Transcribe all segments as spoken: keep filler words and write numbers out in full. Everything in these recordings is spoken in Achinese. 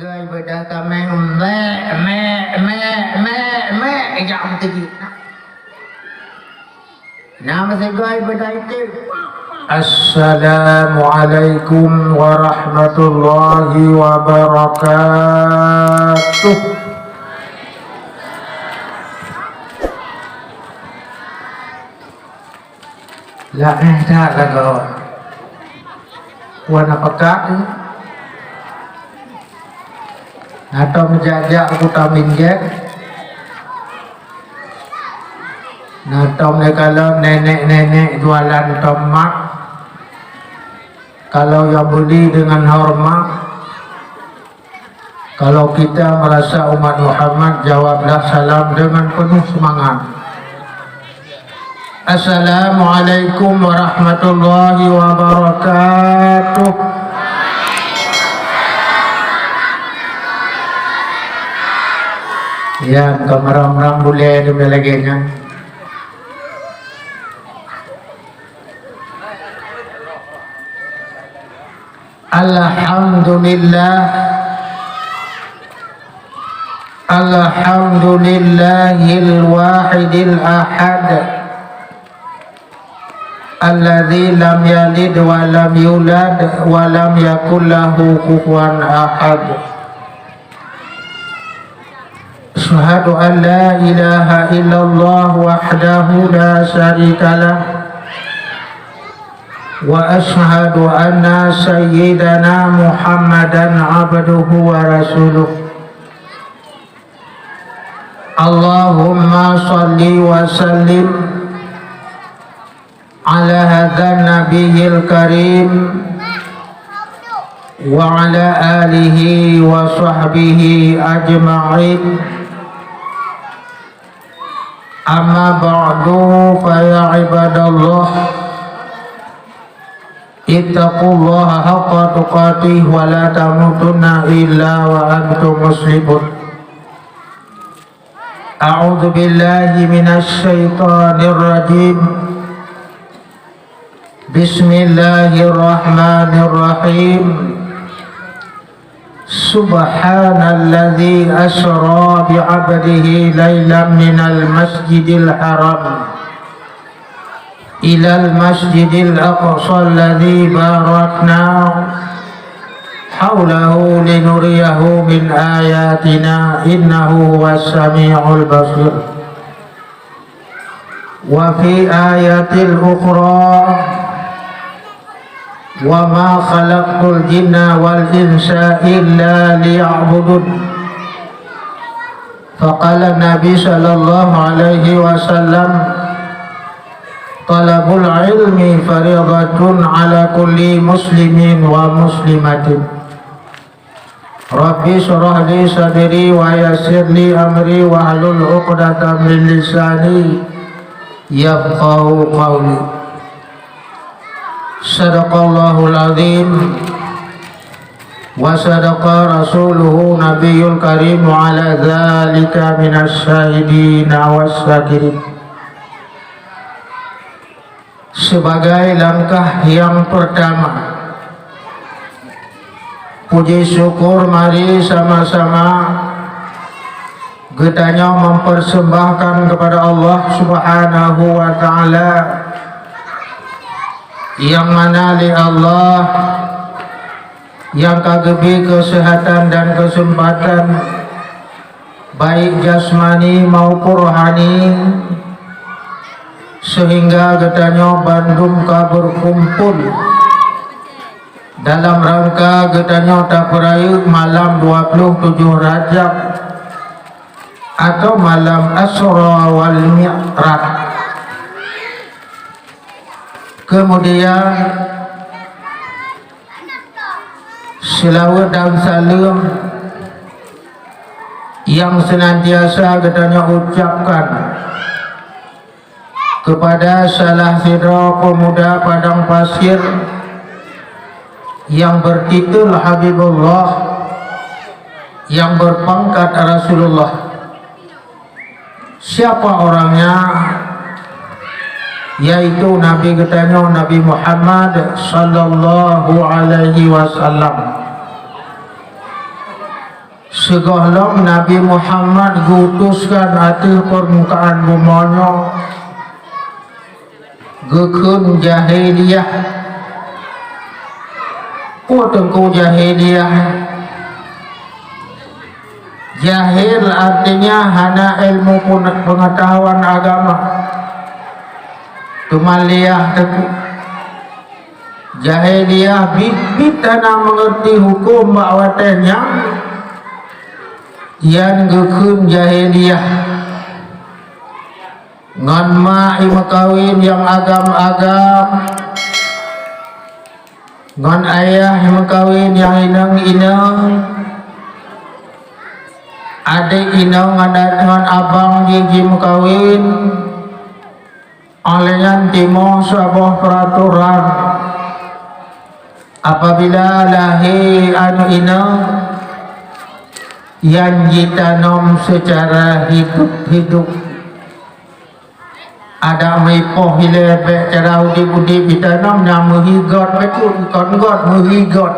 Beudai kaméng, mèk, mèk, mèk, mèk, mèk, jak meuteujeuet. Na meusigoe beudai teuk. Assalamualaikum warahmatullahi wabarakatuh. Laén that lagoe. Wan na pakat, na tom jak-jak kuta minggét, na tom lé kalon nenek-nenek jualan tomat, kalau nyang beuli deungon hormat, Kalau kita merasa umat Muhammad, jawablah salam dengan penuh semangat. Assalamualaikum warahmatullahi wabarakatuh. Ya, kamarang-marang bulèe tu lagèe nyan. Alhamdulillah. Alhamdulillahil wahidil ahad. Alladzi lam yalid wa lam yulad wa lam yakul lahu kufuwan ahad. Asyhadu an la ilaha illallah wahdahu la syarika lah. Wa asyhadu anna sayyidana Muhammadan abduhu wa rasuluh. Allahumma shalli wa sallim ala hadzan nabiyyil karim wa ala alihi wa sahbihi ajma'in. Amma ba'du, fa ya ibadallah, ittaqullaha haqqa tuqatih wa la tamutunna illa wa antum muslimun. A'udzu billahi minasy syaithanir rajim. Bismillahirrahmanirrahim. Subhanalladzi asra bi 'abdihi lailan minal masjidil haram ilal masjidil aqsa alladzi barakna haulahu linuriyahu min ayatina innahu huwas samiul basir. Wa fi ayatil ukhra, wa ma khalaqtul jinna wal insa illa liya'budun. Faqala Nabi sallallahu alaihi wasallam, "Talabul ilmi faridatun ala kulli muslimin wa muslimatin." Rabbi shrah li sadri wa yassir li amri wahlul 'uqdatam min lisani yafqahu qawli. Sadaqallahul azim wa sadaqa rasuluhu nabiyul karim wa ala dzalika minasy syahidina wasy syakirin. Sebagai langkah yang pertama, puji syukur mari sama-sama geutanyoe mempersembahkan kepada Allah Subhanahu wa Ta'ala, yang mana lé Allah nyang ka geubri keuseuhatan dan keuseumpatan, baik jasmani maupun rohani, seuhingga geutanyoe bandum ka beukumpul dalam rangka geutanyoe tapeurayeuk malam dua puluh tujoh Rajab atau malam Asra wal Mi'raj. Kemudian, seulaweuet dan saleuem nyang seunantiasa geutanyoe ucapkan kepada salah sidroe peumuda Padang Pasir nyang beurtitel Habibullah, nyang beurpangkat Rasulullah. Siapa orangnya? Yaitu Nabi geutanyoe, Nabi Muhammad sallallahu alaihi wasallam. Sigohlom Nabi Muhammad geuutuskan ateueh peurmukaan bumoe nyoe, geukheun jahiliyah. Peue teungku jahiliyah? Jahil artinya hana ilmu pun-, pengetahuan agama. Teuma liyah teungku. Jahiliyah biet-biet hana meungerti huköm bak watée nyan, nyan geukheun jahiliyah. Ngon mak imeukawen nyang agam-agam, ngon ayah imeukawen nyang inong-inong, adek inong ngon, ngon abang jih jimeukawen, óh lheueh nyan timoh saboh peuratoran. Apabila lahé aneuk inong, nyan jitanom seucara hidup-hidup. Adak meuipoh ilée bék cara udeb-udeb jitanom, na meuhigot bacut, kon got, meuhigot.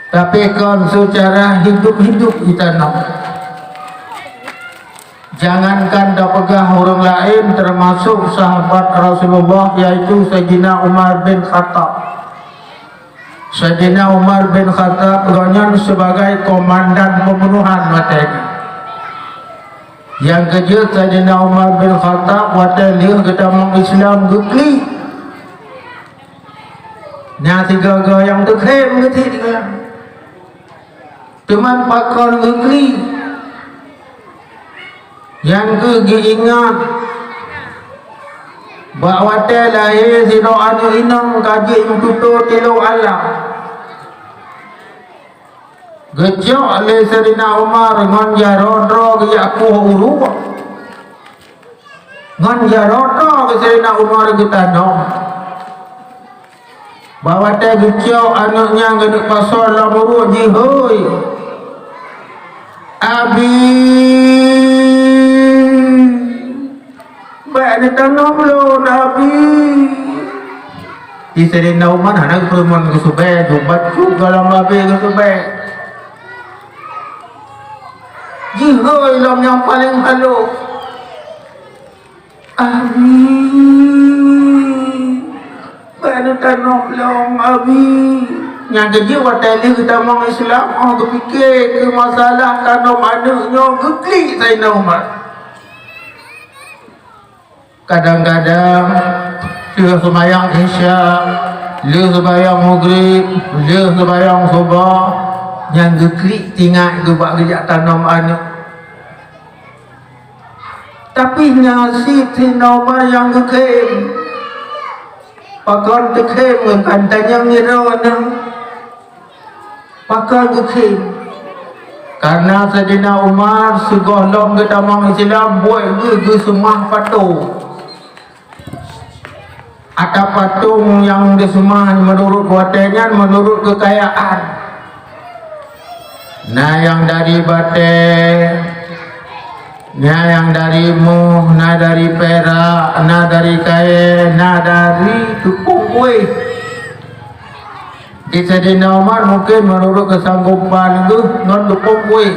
Tapi kon seucara hidup-hidup jitanom. Jangankan tapeugah ureuëng laén, teumasok sahabat Rasulullah, yaitu Saidina Umar bin Khattab. Saidina Umar bin Khattab, gobnyan sibagai komandan peubunohan watée nyan. Nyang keujeuet, Saidina Umar bin Khattab watée lheueh geutamong Islam geuklik. Na sigoe-goe nyang teukhém geuthik nyan. Teuma pakon geuklik? Nyang kheueh geuingat, bak watée lahé sidroe aneuk inong ka jeuet meututoe tiloh alam. Geucok lé Saidina Umar ngon jaroe droe geujak poh uruek. Ngon jaroe droe Saidina Umar geutanom. Bak watée geucok aneuk nyan geuneuk pasoe lam uruek, jihôi, "Abi, bék neutanom lôn, Abi!" Di Saidina Umar hana geupeureumeun geusubée, jeuet bacut gohlom abée geusubée. Jihôi lom nyang paleng halôh. "Abi, bék neutanom lôn, Abi." Nyang keujeuet watée lheueh geutamong Islam, óh geupike keu masalah tanom aneuk nyoe, geuklik Saidina Umar. Kadang-kadang lheueh seumayang Isya, lheueh seumayang Maghrib, lheueh seumayang Suboh, nyang geuklik teuingat geuh bak geujak tanom aneuk. Tapi na cit Saidina Umar nyang geukhém. Pakon teukhém, kan tanyong ngiroe nyan. Pakon geukhém? Karena Saidina Umar sigohlom geutamong Islam, buet geuh geuseumah patong. Ata patong nyang diseumah meunurot watée nyan meunurot keukayaan. Na nyang dari batée, na nyang dari moh, na dari pirak, na dari kayée, na dari teupông kuéh. Di Saidina Umar mungken meunurot keusanggopan geuh ngon teupông kuéh.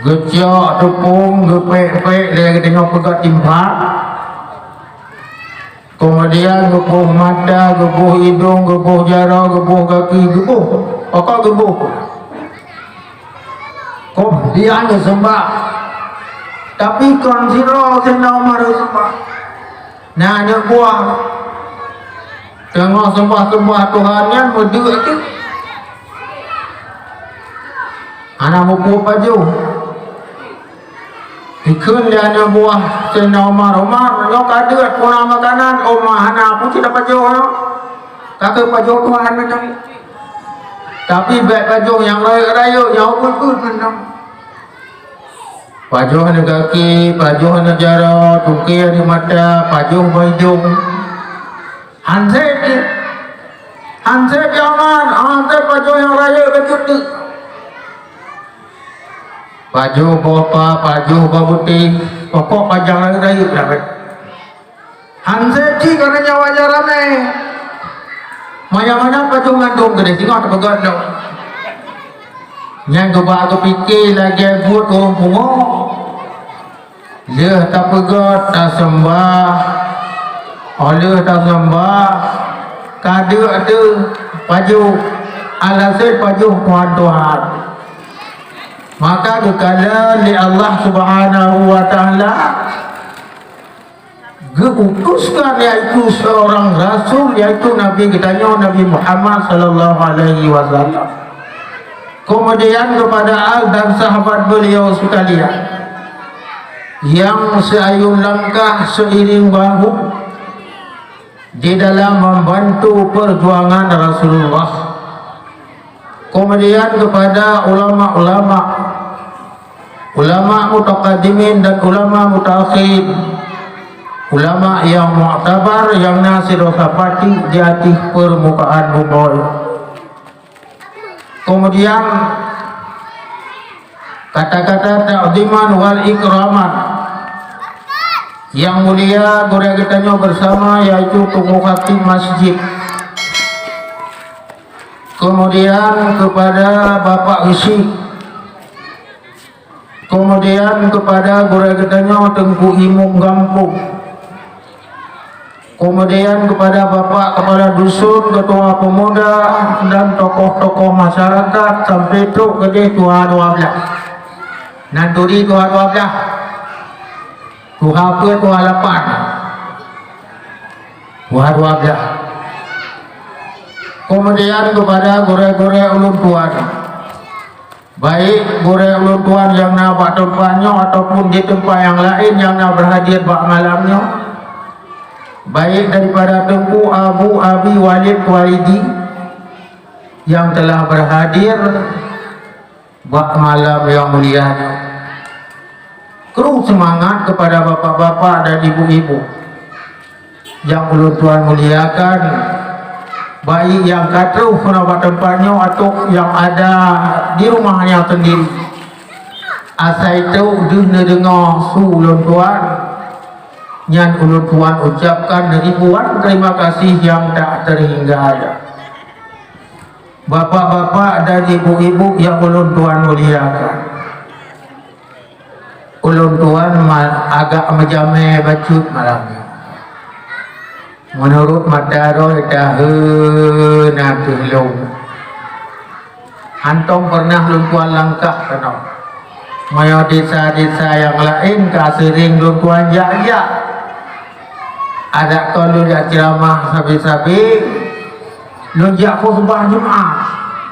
Geucok teupông, geupék-pék lé geutanyoe peugét timphan. Keumudian geuboh mata, geuboh idong, geuboh jaroe, geuboh gaki, geuboh. Pokok geuboh. Keumudian geuseumah. Tapi kon sidroe Saidina Umar geuseumah. Na aneuk buah. Teungoh seumah-seumah Tuhan nyan, meudeuk teuk. Hana muphom pajoh. Dikheun lé aneuk buah Saidina Umar, "Umar, nyoe ka deuet peue na makanan?" "Umar, hana, peue cit pajoh nyoe? Ka keuh pajoh Tuhan mantong. Tapi bék pajoh nyang rayeuk-rayeuk, nyang ubeut-ubeut mantong." Pajoh aneuk gaki, pajoh aneuk jaroe, tungkée aneuk mata, pajoh bak idong. Hanse jih. Hanse jih Umar, hanse pajoh nyang rayeuk bacut teuk. Pajoh boh pa, pajoh boh putéh, pokok pajoh rayeuk-rayeuk lah. Hanse jih karena nyawa nyan ramé. Manyang-manyang pajoh mandum keudeh singoh teupeugét lom. Nyan geuba geupike lagée buet ureuëng pungo. Lheueh tapeugét, taseumbah. Óh lheueh taseumbah, ka deuk teuh pajoh, alhasil pajoh Tuhan-Tuhan. Maka geukalon lé Allah Subhanahu wa Ta'ala, geuutuskan, yaitu seorang rasul, yaitu Nabi geutanyoe, Nabi Muhammad sallallahu alaihi wasallam. Kemudian kepada al dan sahabat beliau sekalian, yang seayun langkah seiring bahu di dalam membantu perjuangan Rasulullah. Kemudian kepada ulama-ulama, ulama mutaqaddimin dan ulama mutaakhirin, ulama yang muktabar, yang na sidroe sapat di ateueh permukaan bumoe. Kemudian kata-kata takziman wal ikraman yang mulia gurée geutanyoe bersama, yaitu Teungku Khatib Masjid. Kemudian kepada Bapak Geuchik. Kemudian kepada gurée geutanyoe Teungku Imum Gampông. Kemudian kepada Bapak Kepala Dusun, Ketua Pemuda, dan tokoh-tokoh masyarakat, sampai trok keudeh tuha dua blah. Nan turi tuha dua blah. Tuha peue? Tuha lapan. Tuha dua blah. Kemudian kepada gurée-gurée ulôn tuan, baik gurée ulôn tuan nyang na bak teumpat nyoe ataupun di teumpat nyang laén nyang na berhadir bak malam nyoe, baik daripada Teungku Abu Abi Walid Walidi yang telah berhadir bak malam nyang mulia nyoe. Kru seumangat kepada bapak-bapak dan ibu-ibu nyang ulôn tuan muliakan, baik nyang ka troh keunoe bak teumpat nyoe atawa nyang ada di rumahnya sendiri. Asai trok deuh neudeungoe su ulôn tuan, nyan ulôn tuan ucapkan ribuan terima kasih yang tak terhingga. Bapak-bapak dan ibu-ibu yang ulôn tuan muliakan, ulôn tuan ma-, agak meujamé bacut malam nyoe. Meunurot mata droe, taheun ateueh lôn. Hantom pernah lôn tuan langkah keunoe. Meunyoe desa-desa nyang laén ka seuring lôn tuan jak-jak. Adak kon lôn jak ceuramah sabe-sabe, lôn jak khutbah Jumat.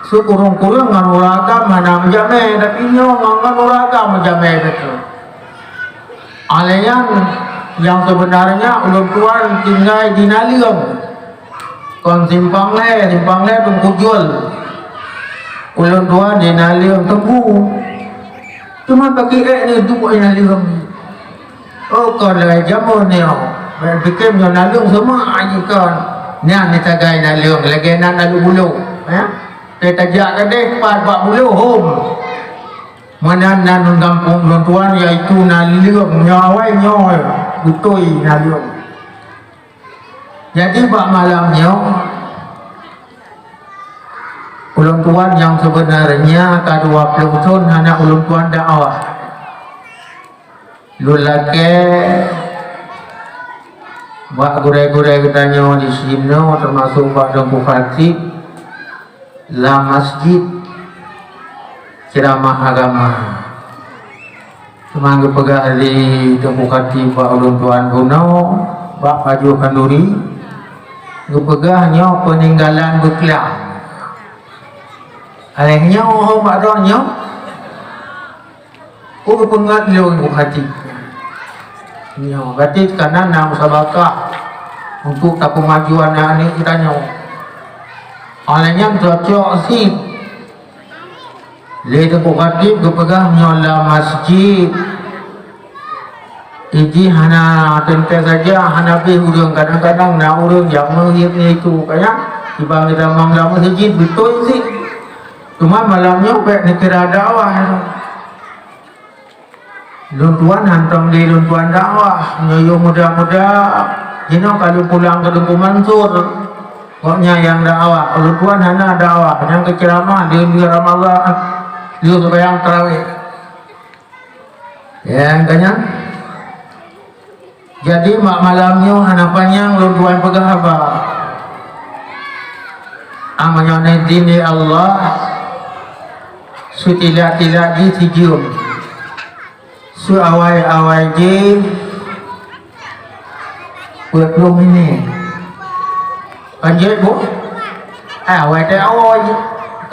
Su kureueng-kureueng ngon ureueng agam hana meujamé, tapi nyoe ngon, ngon ureueng agam meujamé beutôi. Óh lheueh nyan, nyang seubeunarnya ulôn tuan tinggai di Naleueng. Kon simpang lhée, simpang lhée Teungku Jul. Ulôn tuan di Naleueng Teungku. Teuma paki ék neuduek di Naleueng. Oh, kon lagée jameun nyoe. Bèk pikém nyoe Naleueng seumah jih kon. Nyan ni sagai Naleueng, lagée nan Alue Bulo, ya. Teuh tajak keudeh pat bak Bulo hom. Meunan nan gampông ulôn tuan, yaitu Naleueng nyoe awai nyoe, beutôi Naleueng. Jadi bak malam nyoe, ulôn tuan nyang seubeunarnya ka dua ploh thon hana ulôn tuan dakwah. Lôn lakée bak gurée-gurée geutanyoe di sinoe, teumasok bak Teungku Khatib, lam masjid ceuramah agama. Teuma geupeugah lé Teungku Khatib bak ulôn tuan bunoe, bak pajoh khanduri, geupeugah nyoe peuninggalan beuklam. Alèh nyoe bak droeneuh nyoe, oh, geupeungat lôn Teungku Khatib. Nyoe, berarti kana na musabakah untuk tapeumajuan aneuk geutanyoe. Óh lheueh nyan cocok cit. Lé Teungku Khatib geupeugah nyoe lam masjid. Iji hana teuntée saja, hana beh ureuëng, kadang-kadang na ureuëng nyang meuhiet nyoe itu, kaya kiban geutamong lam masjid, beutôi cit. Cuma malam nyoe bèk neukira dakwah. Lôn tuan hantom lé lôn tuan dakwah, nyoe yôh muda-muda, jinoe ka lôn pulang keu Teungku Mansur. Gobnyan nyang dakwah, lôn tuan hana dakwah, nyang keu ceuramah di buleuen Ramadhan. Yuk sembahyang tarawih. Ya, kan? Jadi, mak malam nyoe hana panyang lôn tuan peugah haba. Amanyoe na idin lé Allah, seutilak-tilak jih sijeuem. Seuawai-awai jih peuet ploh minèt. Kan jeuet, Bu? Eh, awai teuh awai jih.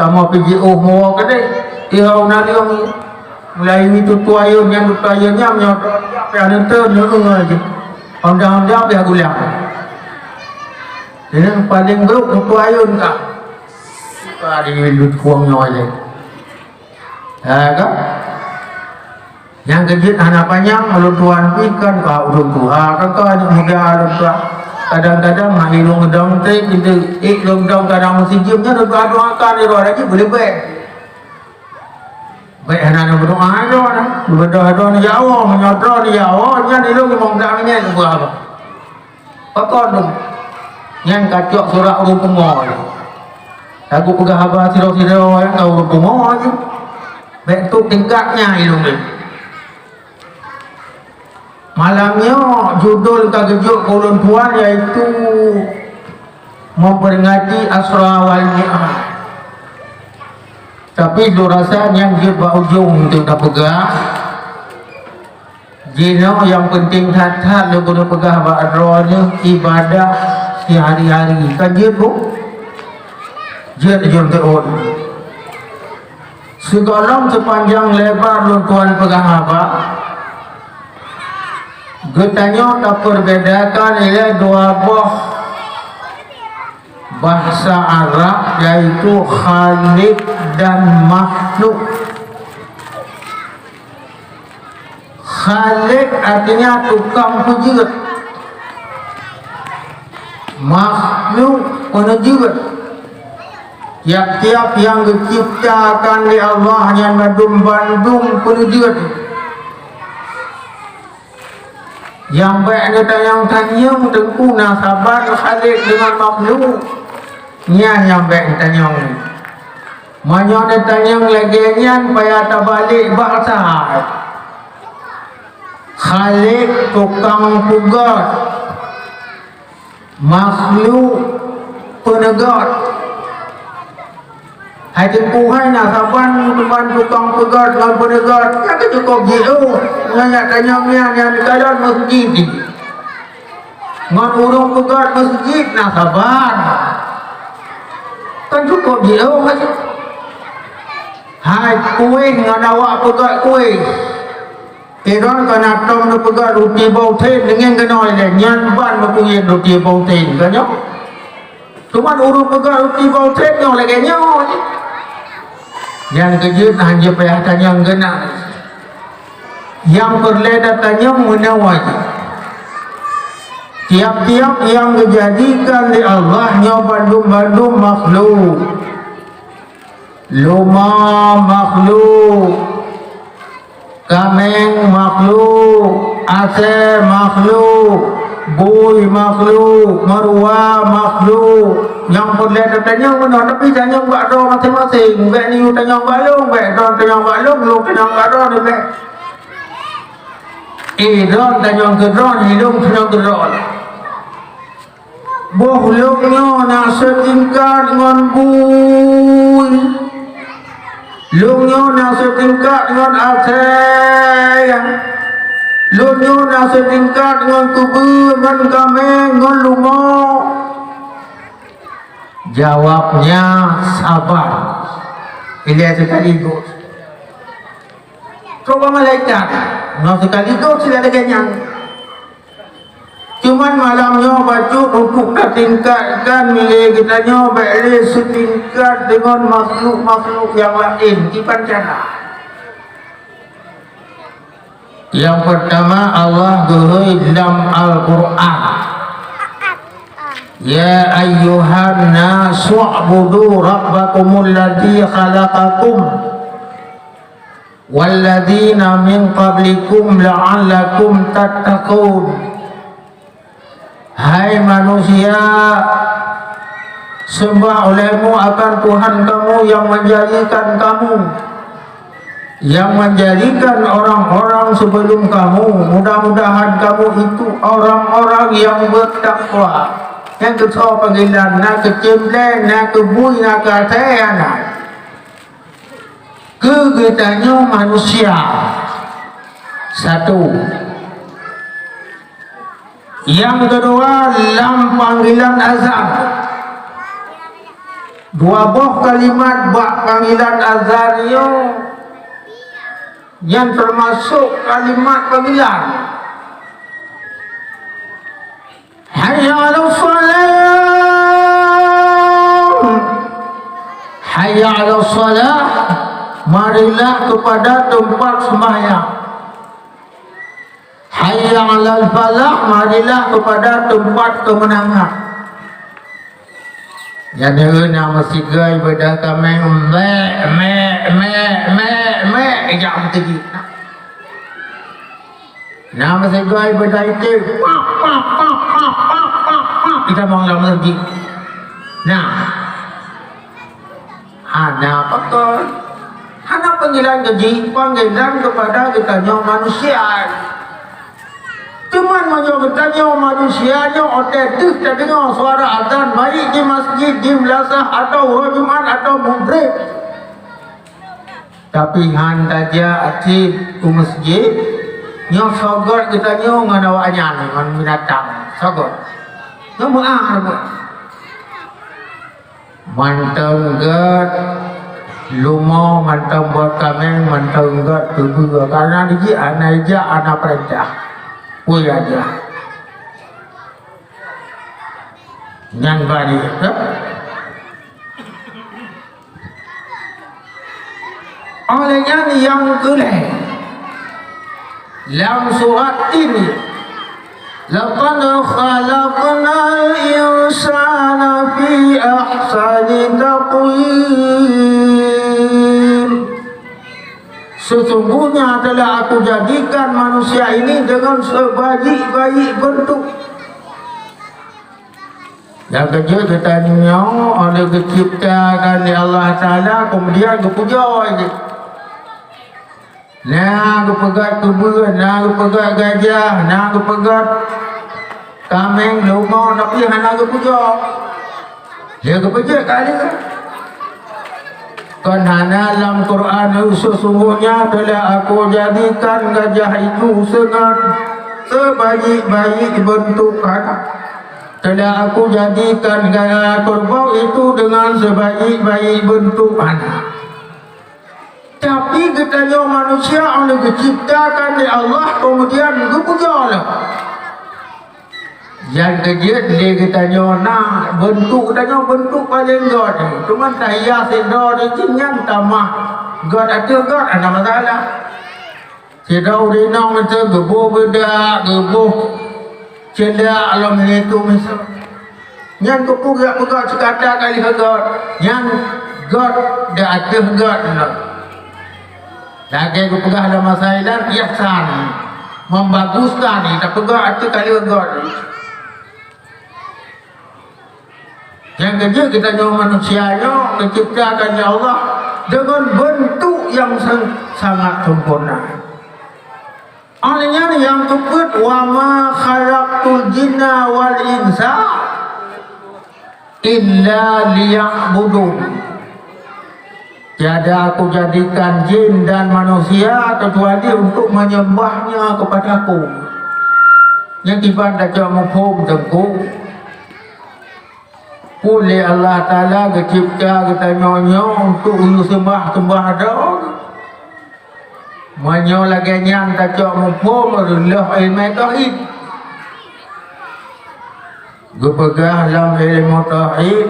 Kamoe pih jiôh muwoe keudeh. Tihau naleueng. Mulai tutoe ayôn nyan, tutoe ayôn nyan, nyoe pih aneuëk teuh nyoe jih. Honda-honda pih gulang. Ini paling brok tutoe ayôn ka. Ka di lut kuang nyoe jih. Ha, kan? Nyang keujeuet hana panyang, ulôn tuan pih kan ka ulôn tuha, kan ka aneuk muda ulôn tuan. Kadang-kadang hana ilôn geudong trép, itu, eh, lôn dong kadang meusi jeuem nyan, ulôn tuan doakan di roh lagi boleh bèk. Bèk hana neudoa droe nah. Beudôh droe nijak woe, meunyoe droe nijak woe, nyan ilôn limong blah minèt lôn tuha. Pakon tu? Nyan kacok surat ureuëng pungo. Lagu peugah haba sidroe-sidroe nyang ka ureuëng pungo je. Bèk tu tingkat nyan ilôn deh. Malam nyoe judul ka geujok keu ulôn tuan yaitu memperingati Asra wal Mi'raj. Tapi lôn rasa nyan jeuet bak ujong untuk tapeugah. Jinoe nyang peunteng that-that lôn keuneuk peugah bak droeneuh ibadah sihari-hari. Ka jeuet, Bu? Jeuet jeuet teuôt. Sigohlom seupanjang lebar lôn tuan peugah haba, geutanyoe tapeubedakan ilée dua boh bahasa Arab, yaitu Khaliq dan Makhluk. Khaliq artinya tukang peujeuet. Makhluk, peunjeuet. Tiap-tiap nyang geuciptakan lé Allah nyan bandum-bandum peunjeuet. Nyang bék neutanyong-tanyong teungku na saban Khaliq deungon Makhluk. Nyan nyang bék neutanyong. Meunyoe neutanyong lagée nyan payah tabalek bak sahat. Khaliq tukang peugét, Makhluk peuneugét. Hai teungku hai na saban teuma tukang peugét ngon peuneugét, nyan ka cukôp jiôh. Nyan nyang tanyong nyan nyang dikalon meuseujid. Ngon ureuëng peugét meuseujid na saban. Kan cukôp jiôh hai. Hai kueh ngon awak peugét kueh. Idon ka na tom neupeugah ruti bau then deungon keunoe ilée nyan ban meukuyen ruti bau then ka nyoe. Teuma ureuëng peugah ruti bau then nyoe lagée nyoe. Nyang keujeuet hana payah tanyong keunan. Nyang peureulée tatanyong meunoe. Tiap-tiap nyang geujadikan lé Allah nyoe bandum-bandum makhluk. Luma makhluk, kaméng makhluk, asée makhluk, bui makhluk, meuruwa makhluk. Nyang peureulée tatanyong meunoe, tapi tanyong bak droe maséng-maséng. Bék neuyue tanyong bak lôn, bék droe tanyong bak lôn, lôn tanyong bak droe, bék. Eh, droe tanyong keu droe, lôn tanyong keu droe. Boh lôn nyoe na seutingkat ngon bui. Lôn nyoe na seutingkat ngon asée. Lôn nyoe na seutingkat ngon keubeue, ngon kaméng, ngon luma. Jawabnya saban. Ilée sekaligus. Coba malaikat, nyoe sekaligus sila lagée nyan. Cuman malam nyoe bacut untuk tatingkatkan lé geutanyoe bék lé seutingkat deungon makhluk-makhluk nyang laén. Kiban cara? Nyang peurtama, Allah geuhôi lam Al-Qur'an, "Ya ayyuhan nasu u'budu rabbakumul ladzi khalaqakum." "Walladzina min qablikum la'allakum tattaqun." Hai manusia, seumbah olehmu akan Tuhan kamu nyang menjadikan kamu. Yang menjadikan orang-orang sebelum kamu, mudah-mudahan kamu itu orang-orang yang bertakwa. Nyang keusoe panggilan, na keucempleng, na keubui, na keuasai, na. Keu geutanyoe manusia. Satu. Nyang keudua, lam panggilan azan. Dua boh kalimat bak panggilan azan nyoe, nyan teumasok kalimat panggilan. Hayya 'alas shalah. Hayya 'alas shalah. Marilah kepada tempat sembahyang. Hayya 'alal falah, marilah kepada tempat kemenangan. Jadi na meusigoe beudah kaméng, mek, mek, mek, mek, mek, jak meuteujih. Na meusigoe beudah iték, pap, pap, pap. Kita mau lam lagi. Nah, Hana pakon. Hana panggilan keu jih, panggilan keupada geutanyoe manusia. Teuma meunyoe geutanyoe manusia nyoe, watèe deuh tadeungoe suara azan, baik di masjid, di meulasah, atawa uroe Jumat, atawa Maghrib, tapi han tajak cit u masjid, nyoe sogôt geutanyoe ngon awaknyan, ngon binatang. Sogôt. Nyoe meu'ah. Mantong gét lumo, mantong buet kaméng, mantong gét teubeue. Karena jih hana ijak, hana peurintah. Peue aja. Nyan bari, kan? Óh lheueh nyan nyang keulhèe, lam surat Tin, "Laqad khalaqnal insana fi ahsani taqwim." Sesungguhnya telah Aku jadikan manusia ini dengan sebaik-baik bentuk. Nyang keujeuet geutanyoe óh lheueh geuciptakan lé Allah Taala, keumudian geupujoe jih. Na geupeugét teubeue, na geupeugét gajah, na geupeugét kaméng, lumo, tapi hana geupujoe. Lheueh geupeujeuet kali. Kon hana lam Quran, "Sesungguhnya telah Aku jadikan gajah itu dengan sebaik-baik bentuk." Hana. "Telah Aku jadikan ga-, kerbau itu dengan sebaik-baik bentuk." Hana. Tapi geutanyoe manusia óh lheueh geuciptakan lé Allah, keumudian geupujoe lom. Nyang keujeuet lé geutanyoe na, beuntuk geutanyoe beuntuk paleng gét. Teuma tahias sidroe di jih nyan tamah gét ateueh gét, hana masalah. Sidroe ureueng inong meuteue geuboh beudak, geuboh ceudak lom itu miseue. Nyan keupeue geujak peugah sikata kali gét, nyan gét di ateueh gét nyan. Lagèe geupeugah lam masa inan, ihsan, membaguskan, tapeugah ateueh kali gét. Nyang keujeuet geutanyoe manusia nyoe geuciptakan lé Allah deungon beuntuk nyang san-, sangat sempurna. Óh lheueh nyan nyang keupeuet, "Wa ma khalaqtul jinna wal insa illa liya'budun." Tiada Aku jadikan jin dan manusia kecuali untuk menyembahnya kepada-Ku. Nyan kiban tacok muphom teungku. Peue lé Allah Taala geucipta geutanyoe nyoe untuk geuseumbah-seumbah droe? Meunyoe lagèe nyan tacok muphom, reuloh ileumèe tauhid. Geupeugah lam ileumèe tauhid,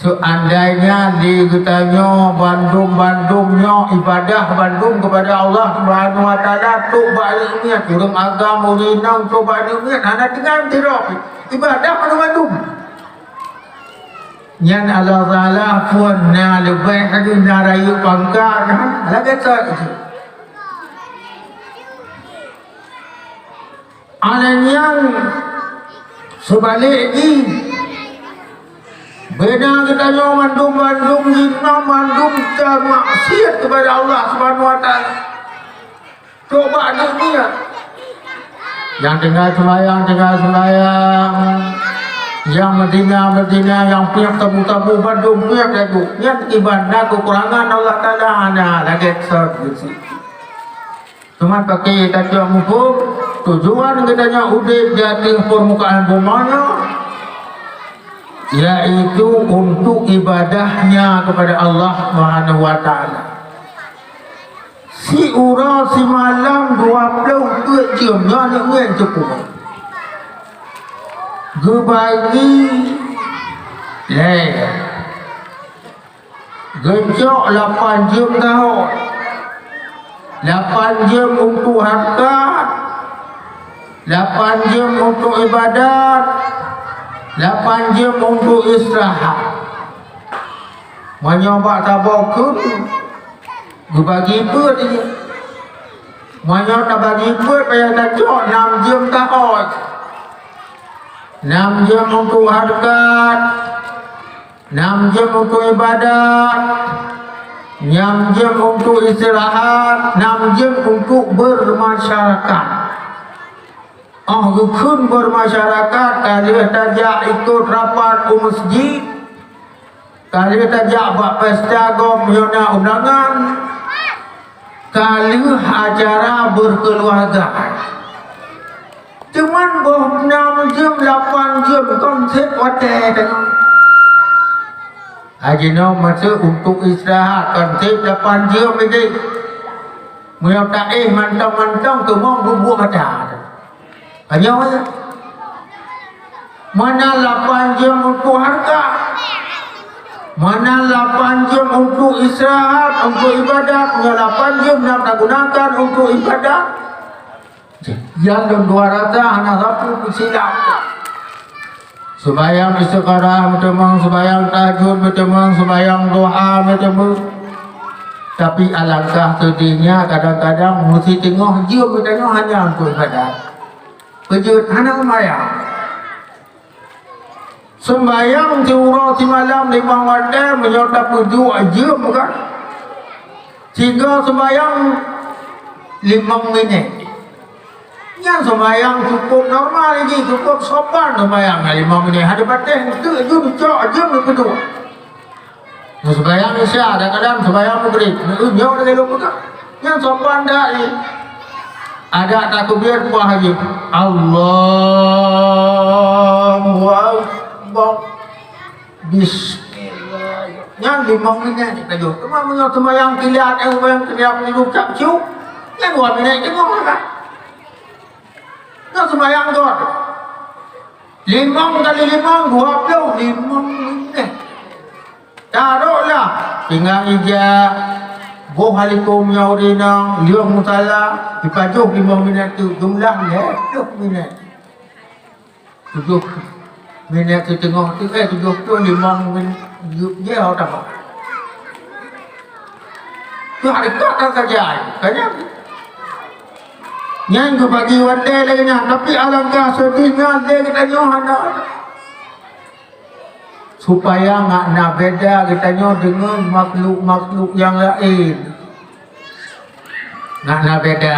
seuandainya di geutanyoe bandum-bandum nyoe ibadah bandum keupada Allah Subhanahu wa Taala, trok bak aneuk miet, ureueng agam, ureueng inong, trok bak aneuk miet, hana tinggai meusidroe. Ibadah mandum-mandum. Nyan Allah Taala phon na leubeh laju na rayeuk pangkat, ha? Lagèe soe jih. Aneuk nyan seubalek jih. Beuna geutanyoe mandum-mandum jinoe mandum tamaksiet kepada Allah Subhanahu wa Taala. Coba dunia. Nyang tinggai sembahyang, tinggai sembahyang. Nyang meutina, meutina, nyang piep tabu-tabu, bandum piep lagu. Nyan iban na keukurangan Allah Taala, hana lagèe sot geusit. Teuma pakri geutanyoe muphom, tujuan geutanyoe udép di ateueh peurmukaan bumoe nyoe, yaitu untuk ibadahnya kepada Allah Subhanahu wa Taala. Siuroe simalam dua ploh peuet jeuem nyoe aneuk ngieng teupeu. Geubagi lhèe. Geucok lapan jeuem tahôn. Lapan jeuem untuk hareukat, lapan jeuem untuk ibadat, lapan jeuem untuk istirahat. Meunyoe bak saboh kheun, geubagi peuet jih. Meunyoe tabagi peuet, payah tacok nam jeuem tahôn. Nam jeuem untuk hareukat, nam jeuem untuk ibadat, nam jeuem untuk istirahat, nam jeuem untuk bermasyarakat. Óh geukheun bermasyarakat, ka lheueh tajak ikot rapat u meuseujid, ka lheueh tajak bak pesta gob meunyoe na undangan, ka lheueh acara berkeuluwarga. Cuman boh nam jeuem lapan jeuem kon sép watèe teungoh. Jinoe masa untuk istirahat, kon sép lapan jeuem lagèe. Meunyoe taéh mantong-mantong, teuma bubuet mata. Tanyoe, meunan lapan jeuem untuk hareukat, meunan lapan jeuem untuk istirahat, untuk ibadat, meunyoe lapan jeuem na tagunakan untuk ibadat, nyan lôn dua rasa hana sapeue peusilap. Sumbayang istikharah meuteumong, sumbayang tahajud meuteumong, sumbayang duha meuteumong. Tapi alangkah seudihnya, kadang-kadang meusi teungoh jeuem geutanyoe hanya untuk ibadat. Peujeuet hana sumbayang. Sumbayang siuroe simalam limong watèe meunyoe tapeuduek jeuem kan. Sigoe sumbayang limong minèt. Nyan sumbayang cukup normal jih, cukup sopan sumbayang nyan limong minèt. Hana patéh, enteuk jeuem cok, jeuem geupeuduek. Nyoe sumbayang Isya, kadang-kadang sumbayang Maghrib, nyoe lagèe lôn peugah. Nyan sopan that jih. Adak takbir, bah jih. Allahu Akbar. Bismillah. Nyan limong minèt tajoh. Teuma meunyoe sumbayang kilat, eh, sumbayang kilat, nyan dua minèt teungoh kan. Nyan sumbayang gob. Limong kali limong, dua ploh, limong minèt. Taroklah, pingan ija, boh alikôm nyoe rinong, lheueh musala, ipajoh limong minèt tu, jumlah lhèe ploh minèt. Tujoh minèt siteungoh tu, eh, tujoh ploh limong minèt, jeuet jih, oh, tamah. Tu hareukat dah saja, kan nyan? Nyan geubagi watèe lagèe nyan, tapi alangkah seudihnya lé geutanyoe hana. Supaya ngat na beda geutanyoe deungon makhluk-makhluk nyang laén. Ngat na beda.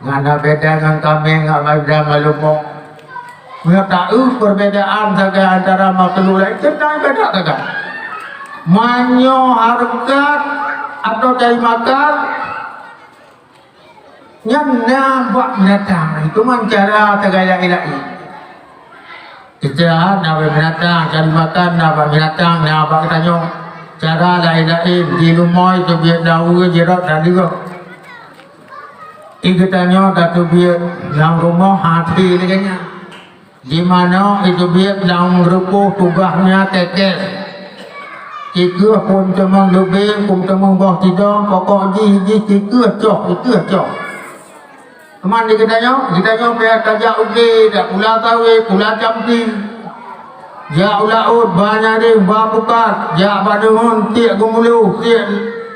Ngat na beda ngon kaméng, ngat na beda ngon leumo. Meunyoe taeu perbedaan sagai antara makhluk laén, teuntang beda sagai. Meunyoe hareukat atau cari makan, nyan na bak binatang, teuma cara sagai laén-laén. Istirahat na bak binatang, cari makan na bak binatang, na bak geutanyoe. Cara laén-laén, di rumoh teubiet daun, jirot dan leueh. Di geutanyoe tateubiet lam rumoh hase lagèe nyan. Di manoe iteubiet lam reupôh tugaih nyan tekes. Sikeuh phôn teumong leubeh, phôn teumong boh sidong, pokok jih, jih sikeuh coh, sikeuh coh. Teuma di geutanyoe, geutanyoe payah tajak u glé, jak pula sawét, pula camping. Jak u laôt, ba nyaréng, ba pukat, jak bak deungon, tiek geumuloh, tiek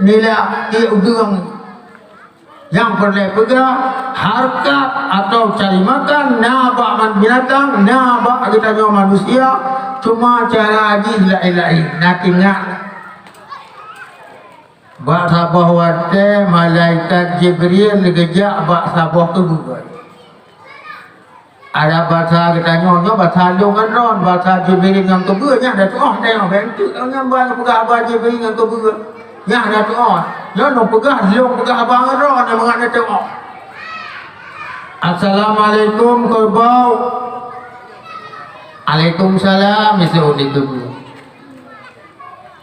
nila, tiek udeueng. Nyang peureulèe peugah, hareukat atau cari makan na bak Binatang na bak geutanyoe manusia, cuma cara jih laén-laén. Na teuingat, bak saboh watée malaikat Jibril geujak bak saboh keubeue. Ada basa geutanyoe, nyoe basa lôn ngon droe, basa Jibril ngon keubeue nyan da tuoh, tanyoe bèk teuk ngon ban peugah haba Jibril ngon keubeue. Nyan da tuoh. Nyoe lôn peugah, lôn peugah haba ngon droe, nyan mangat na tuoh. Assalamualaikum, keubau. Alaikumsalam, miseue di keubeue.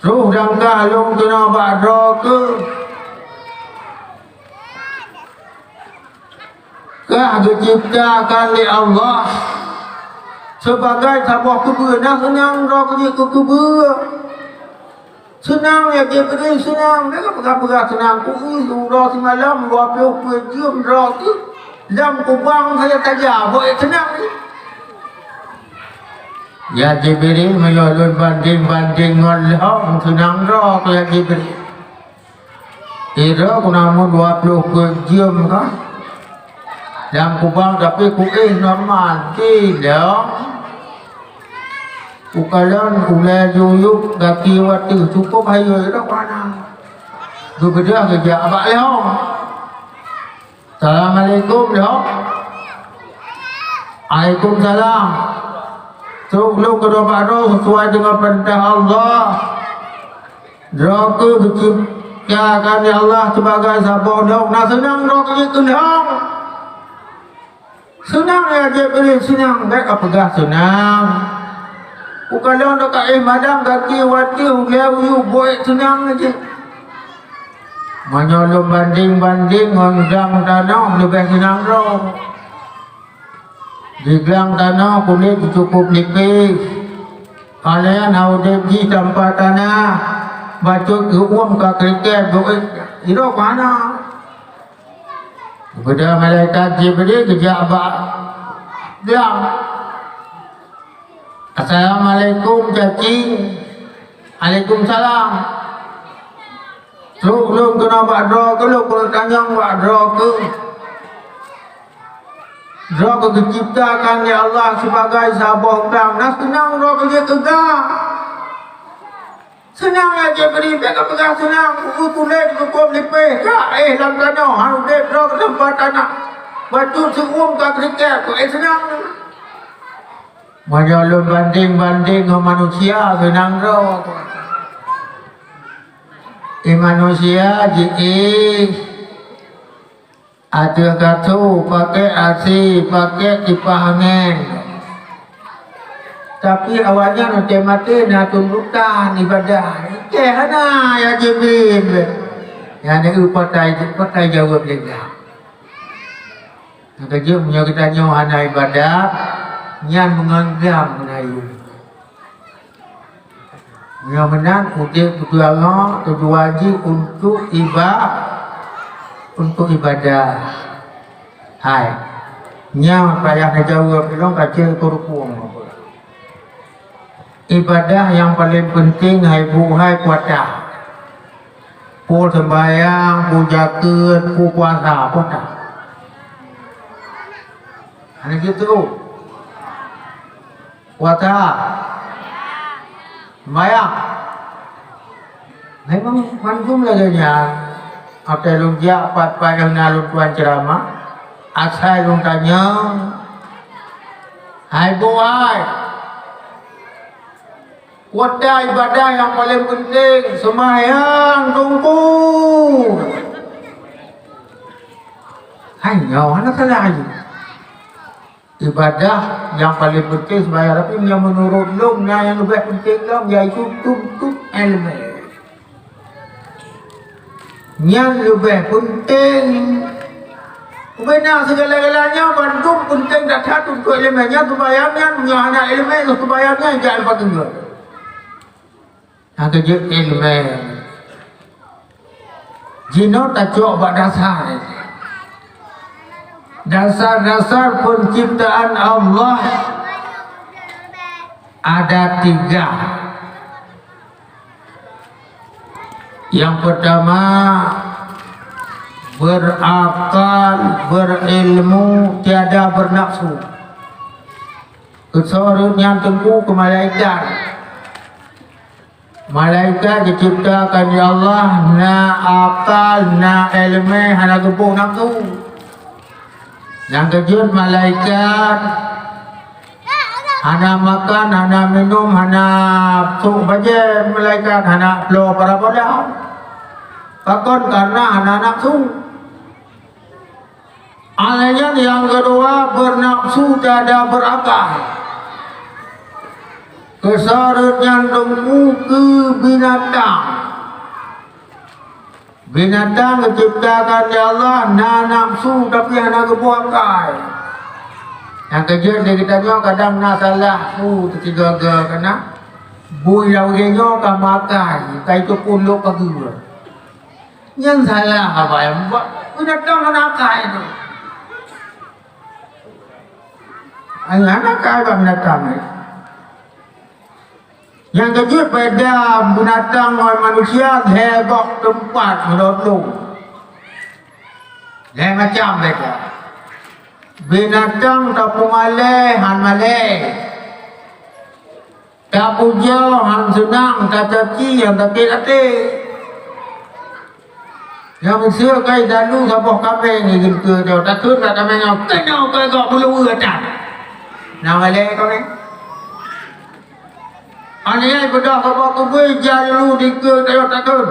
Troh dangka lôn keunoe bak droe keuh. Ka geuciptakan lé Allah sibagai saboh keubeue, na seunang droe keuh jeuet keu keubeue. Seunang ya Jibril, seunang. Dia kan peugah-peugah seunang. Kueu uroe simalam dua ploh peuet jeuem droe keuh lam kubang saja-saja. Buet seunang. Ya Jibril, meunyoe lôn bandeng-bandeng ngon lhong, seunang droe keuh ya Jibril. Sidroe keunamun dua ploh peuet jeuem ka lam kubang, tapi kuéh normal. Di lhong, kukalon ulée juyuk gaki wateuh, cukôp hayeue sidroe keuhana. Geubeudôh geujak bak lhong. Assalamualaikum, lhong. Alaikumsalam. Trok lôn keudroe bak droe sesuai deungon peurintah Allah. Droe keuh geuciptakan lé Allah sibagai saboh lhong, na seunang droe keuh jeuet keu lhong. Seunang ya Jibril, seunang, bék kapeugah seunang. Ukalon droe ka éh madam gaki wateuh ulée juyuk buet seunang jih. Meunyoe lôn bandeng-bandeng ngon glang tanoh, leubeh seunang droe. Di glang tanoh kulét jicukôp lipéh. Kalon hana udeb jih tanpa tanah, bacut geuuem ka kriket, buet sidroe keuhana. Geubeudôh malaikat Jibril geujak bak glang. Assalamualaikum, cacing. Alaikumsalam. Trok lôn keunoe bak droe keuh, lôn peutanyong bak droe keuh. Droe keuh geuciptakan lé Allah sibagai saboh glang, na seunang droe keuh jeuet keu glang. Seunang ya Jibril, bék kapeugah seunang, kueu kulét, kueu lipéh, ka éh lam tanoh, hana udeb droe keuh tanpa tanah. Bacut siuem ka kriket, kok éh seunang. Meunyoe lôn bandeng-bandeng ngon manusia, seunang droe. Di manusia jiéh ateueh kasô, pakék asi, pakék kipah angén. Tapi awaknyan watée maté na tuntutan ibadah. Iké hana ya Jibril. Nyan na eu patai, patai jaweueb lé geuh. Nyang keujeuet, meunyoe geutanyoe hana ibadat, nyan meunganggam meunayu. Meunyoe meunan, udeb beutôi Allah tujuan jih untuk iba-, untuk ibadah. Hai, nyan payah neujaweueb, ilôn ka cit keu rukun. Ibadah nyang paleng peunteng hai bu hai puasa. Peue seumbahyang, peue jakeuet, peue puasa, peue that. Hana jeuet teuh. Puasa. Seumbahyang. Memang mandum lagée nyan. Watée lôn jak pat-pat nyang na lôn tuan ceuramah, asai lôn tanyong, "Hai bu hai, kuasa ibadah nyang paleng peunteng, seumbahyang Teungku." Hai nyoe hana salah lé. Ibadah nyang paleng peunteng seumbahyang, tapi nyang meunurot lôn na nyang leubeh peunteng lom, yaitu tuntut iéleumé. Nyan leubeh peunteng. Ubena sigala-galanya bandum peunteng that-that tuntut iéleumé. Nyan seumbahyang nyan, nyoe hana iéleumé, seumbahyang nyan jak leupah tinggai. Nyang keujeuet iéleumé. Jinoe tacok bak dasar. Dasar-dasar penciptaan Allah ada tiga. Yang pertama, berakal, berilmu, tiada bernafsu. Keusoe rot nyan teungku keu malaikat. Malaikat geucebtakan lé Allah na akal, na iéleumé, hana geuboh nafeusu. Nyang keujeuet malaikat hana makan, hana minum, hana sôk bajée, malaikat hana bloe parabola. Pakon? Kareuna hana nafeusu. Alèh nyan nyang keudua beunafeusu tiada beurakal. Keusoe rot nyan teungku keu binatang. Binatang geucebtakan lé Allah na nafeusu tapi hana geuboh akai. Nyang keujeuet lé geutanyoe kadang na salah su teusigoe-goe kana bui lam ureueng nyoe ka meuakai, ka itu pun lok pageue. Nyan salah apa nyang buet binatang hana akai tu. Hana akai bak binatang ni. Nyang keujeuet beda binatang ngon manusia lhèe gob teumpat meudodong. Lhèe macam beda. Binatang tapeumalèe han malèe. Tapujoe han seunang, tacaci han sakét até. Nyang meuseu kai dalu saboh kaméng ngon geunteue nyoe, takheun bak kaméng nyoe, "Keunoe keu gob meuluweue atan." Na malèe kaméng. Aneuk beudôh saboh keubui jalu dikeue tayok takheun,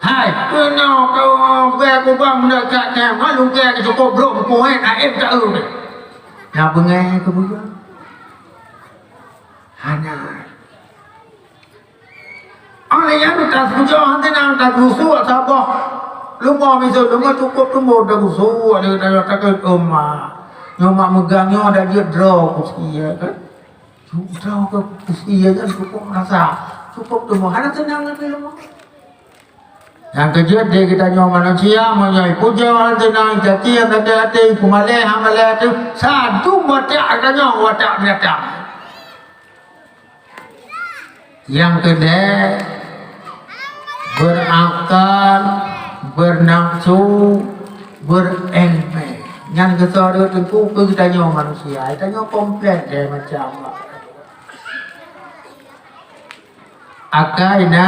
"Hai, keunoe keu bèe kubang meuneukat nyan, malu keu cukôp brôk meukuét, aém taeu." Na beungèh keu bujang. Hana. Óh lheueh nyan tapujoe hana teunang, tagusuek saboh leumo miseue, leumo cukôp tumbon tagusuek lé geutanyoe takheun, "Oma, nyoe mak meugang nyoe dak jeuet droe kusie kan? Droe keu kusie nyan cukôp rasa, cukôp tumbon, hana teunang lé leumo." Nyang keujeuet di geutanyoe manusia, meunyoe ipujoe hana teunang, icaci hana sakét até, ipeumalèe hana malèe até, sadum watak geutanyoe watak binatang. Nyang keudeh, beurakal, beunafeusu, beuréleumé. Nyan keusoe rot teungku keu geutanyoe manusia. Geutanyoe komplek lé macam. Akai na,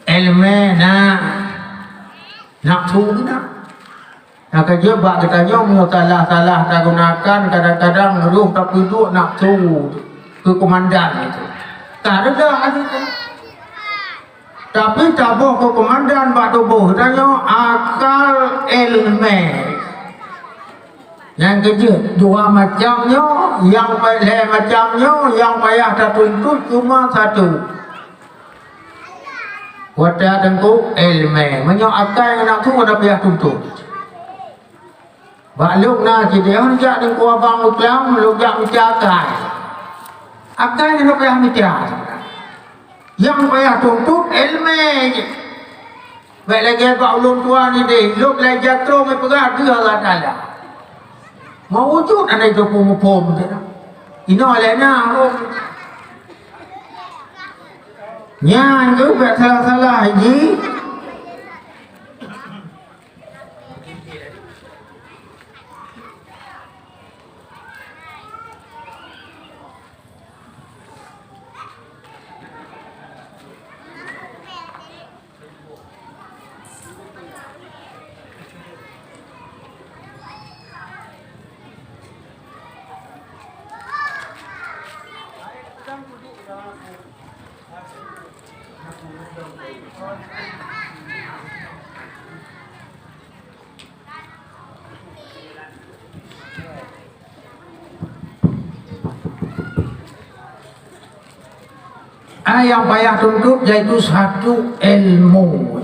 éleumé na, nafeusu na. Nyang keujeuet bak geutanyoe meunyoe salah-salah tagunakan, kadang-kadang rôh tapeuduek nafeusu keu keumandan itu. Ka reudah hase nyan. Tapi taboh keu keumandan bak tuboh geutanyoe akal éleumé. Nyang keujeuet dua macam nyoe, nyang pa-, lhèe macam nyoe, nyang payah tatuntut cuma satu. Watèe teungku éleumé, meunyoe akai ngon nafeusu hana payah tuntut. Bak lôn na sidéh, jak teungku abang meukeulawa, lôn jak mita akai. Akai hana payah mita. Nyang payah tuntut éleumé jih. Bèk lagèe bak ulôn tuan idéh, lôn lagèe jatroe meupeugah deuh Allah Taala. Meujeuet hana jipeuphom-phom. Inoe lé na, oh. Nyan keuh bèk salah-salah jih. Ai nyang payah tuntut yaitu satu ilmu.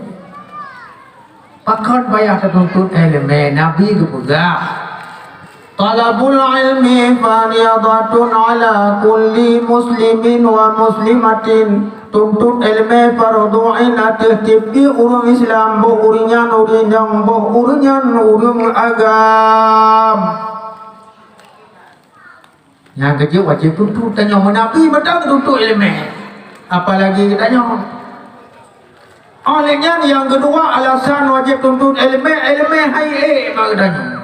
Pakon payah tatuntut ilmu? Nabi geupeugah, "Thalabul ilmi fariidatun ala kulli muslimin wa muslimatin." Tuntut ilmu fardhu ain ateueh tieb-tieb ureueng Islam, boh ureueng nyan ureueng nyang, boh ureueng nyan ureueng agam. Nyang keujeuet wajéb tuntut tanyoe, meunabi mantong tuntut iéleumé, apalagi geutanyoe. Óh lheueh nyan nyang keudua alasan wajéb tuntut iéleumé, iéleumé hai ék bak geutanyoe.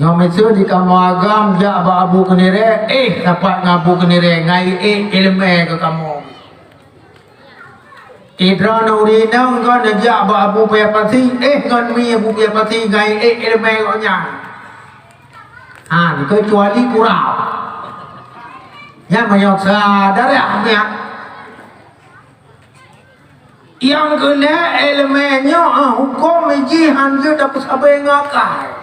Nyoe miseue di kamoe agam jak bak Abu Keunirée, éh sapat ngon Abu Keunirée ngai ék iéleumé keu kamoe. Sidroe ureuëng inong kon neujak bak Abu Paya Pasi, éh ngon mi Abu Paya Pasi ngai ék iéleumé gobnyan. Han, keucuali kurab. Nyan meunyoe sa darah nyan. Nyang keu lhée iéleumé nyoe, ah, huköm jih han jeuet tapeusabe ngon akai.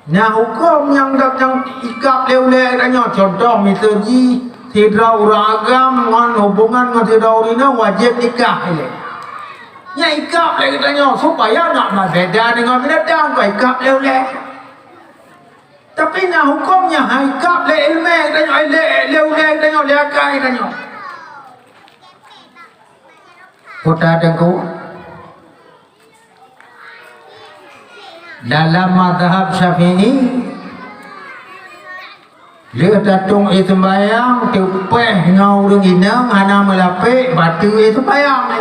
Na huköm nyang dap nyang ikab lé ulée geutanyoe, cuntoh miseue jih sidroe ureuëng agam ngon hubungan ngon sidroe ureuëng inong wajéb nikah ilée. Nyan ikab lé geutanyoe supaya nak beubeda deungon binatang, kon ikab lé ulée. Tapi na huköm nyang han ikab lé iéleumé geutanyoe, lé, lé ulée geutanyoe, lé akai geutanyoe. Peue teungku? Dalam mazhab Syafi'i, lheueh tatueng ie seumbahyang, teupéh ngon ureuëng inong hana meulapék, bateue ie seumbahyang.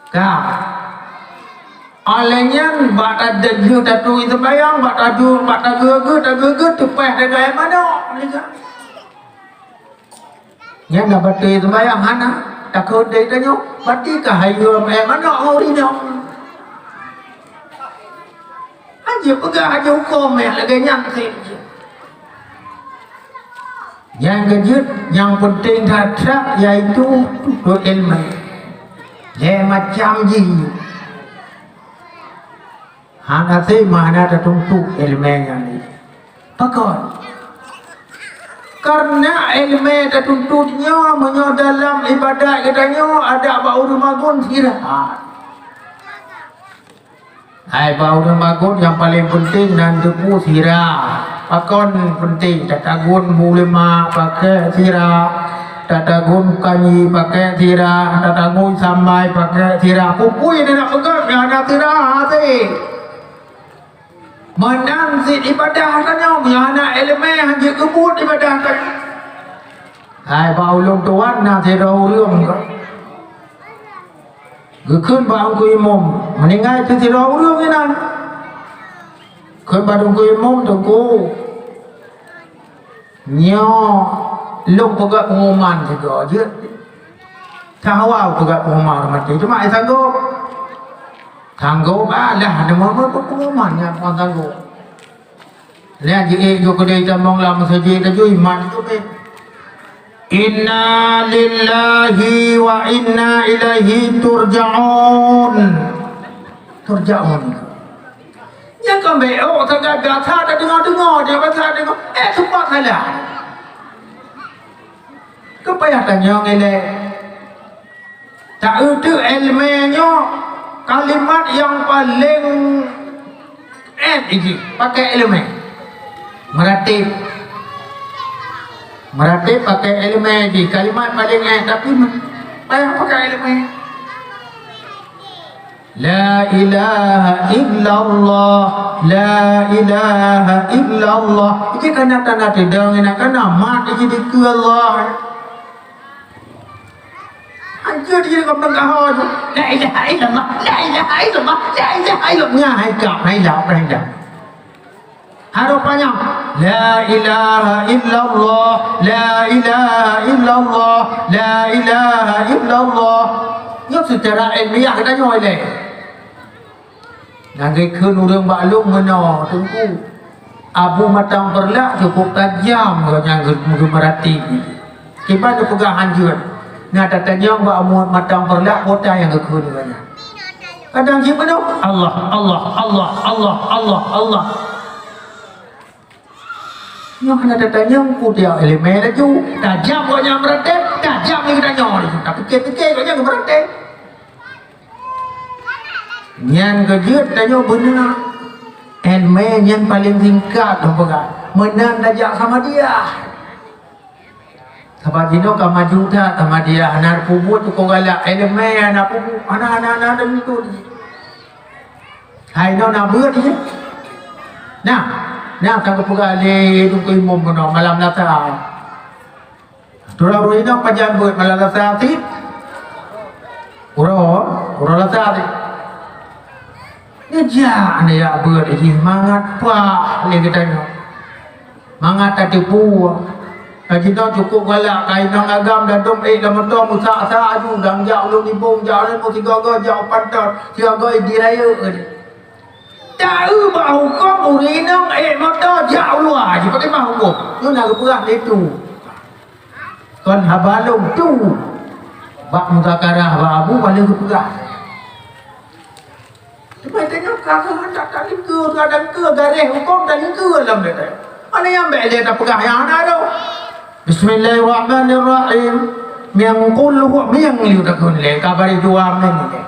Ka. Óh lheueh nyan, bak ta-, lheueh tatueng ie seumbahyang, bak tadu-, bak tageu-geu, tageu-geu, teupéh deungon ie manok. Nyan na bateue seumbahyang hana, takot deh tanyoe, berarti ka hayeu ie manok ngon ureuëng inong. Hana peugah hana huköm lagée nyan cit. Nyang keujeuet, nyang peunteng that-that, yaitu tuntut iéleumé. Lhée macam jih. Hana seuh meuhana tatuntut iéleumé nyan. Pakon? Kareuna iéleumé tatuntut nyoe meunyoe dalam iébadat geutanyoe adak bak ureuëng magun sira. Hai bak ureuëng magun nyang paleng peunteng nan teupeu sira. Pakon peunteng? Tatagun bu leumah pakék sira, tatagun kanyi pakék sira, tatagun sambai pakék sira. Peue-peue nyang na peugét nyang hana sira hase. Meunan cit iébadat tanyoe, meunyoe hana iéleumé han jeuet keubuet iébadat tanyoe. Hai bak ulôn tuan na sidroe ureuëng geukheun bak teungku imum, meuninggai teuh sidroe ureuëng inan. Kheun bak teungku imum, "Teungku, nyoe lôn peugah pengumuman sigoe jeuet." Sahawa peugah pengumuman maté, cuma ai sanggob. Sanggob alah, nama pengumuman nyang pun sanggob. Nyan jiék ju keudeh tamong lam meuseujid laju iman tu beh. Inna lillahi wa inna ilaihi turja'un. Turja'un. Nyang ka bék, oh, sagai biasa tadeungoe-deungoe, dia biasa deungoe. Eh, sumpah salah. Keu payah tanyong ilée. Ta-eu teuk iéleumé nyoe kalimat nyang paleng ék jih pakék iéleumé. Meuratéb. Meuratéb pakék iéleumé jih kalimat paleng ék, tapi payah pakék iéleumé. La ilaha illallah, la ilaha illallah. Jih kana tanda teudong, kana mat jih dikeue Allah. Anjir dia kau peugah ho tu. La ilaha illallah, la ilaha illallah, la ilaha illallah. Nya hai kau, hai dah, hai dah. Harap panjang. La ilaha illallah, la ilaha illallah, la ilaha illallah. Nyoe secara ilmiah geutanyoe lé. Nyang geukheun ureuëng bak lôn meunoe, Teungku. Abu Matang Peureulak cukup tajam gobnyan geu-, geumeuratéb. Kiban geupeugah hanjeuet. Na tatanyong bak Abu Matang Peureulak, peue nyang geukheun gobnyan. Kadang jih meunoe, Allah, Allah, Allah, Allah, Allah, Allah. Nyoe hana tatanyong, peue iéleumé laju. Tajam gobnyan meuratéb, tajam lé geutanyoe laju. Tapike-pike gobnyan meuratéb. Nyan keujeuet tanyoe beuna. Iéleumé nyan paleng singkat lôn peugah. Meunan tajak Samadiyah. Sabab jinoe ka maju that Samadiyah, hana peubuet cukôp galak. Iéleumé hana peubuet, hana, hana, hana, hana lintô jih. Hai nyoe na beuet jih. Nah, nah ka geupeugah lé Teungku Imum keunoe malam Lasa. Droe-droe inong pajan beuet malam Lasa cit? Uroe, uroe Lasa cit. Geujak aneuk jak beuet jih mangat pah lé geutanyoe. Mangat tateupeue. Ka jinoe cukôp galak, ka inong agam dadong ék lam moto meusak-sak aju, dang jak ulôn nibong, jak ulôn meusigoe-goe, jak u panton, sigoe-goe di rayeuk. Taeu bak hukôm ureueng inong ék moto jak u luwa, jipakèe mah hukôm. Nyoe na geupeugah lé tu. Kon haba lôn tu. Bak muzakarah bak abu paléng geupeugah. Teuma tanyoe ka keuh handak talingkeue, kadang keu garéh hukôm talingkeue lam dada. Mana nyang bèk lé tapeugah nyang hana dong. Bismillahirrahmanirrahim. Min qul huwa, min liu takun lé, ka bari dua min lé.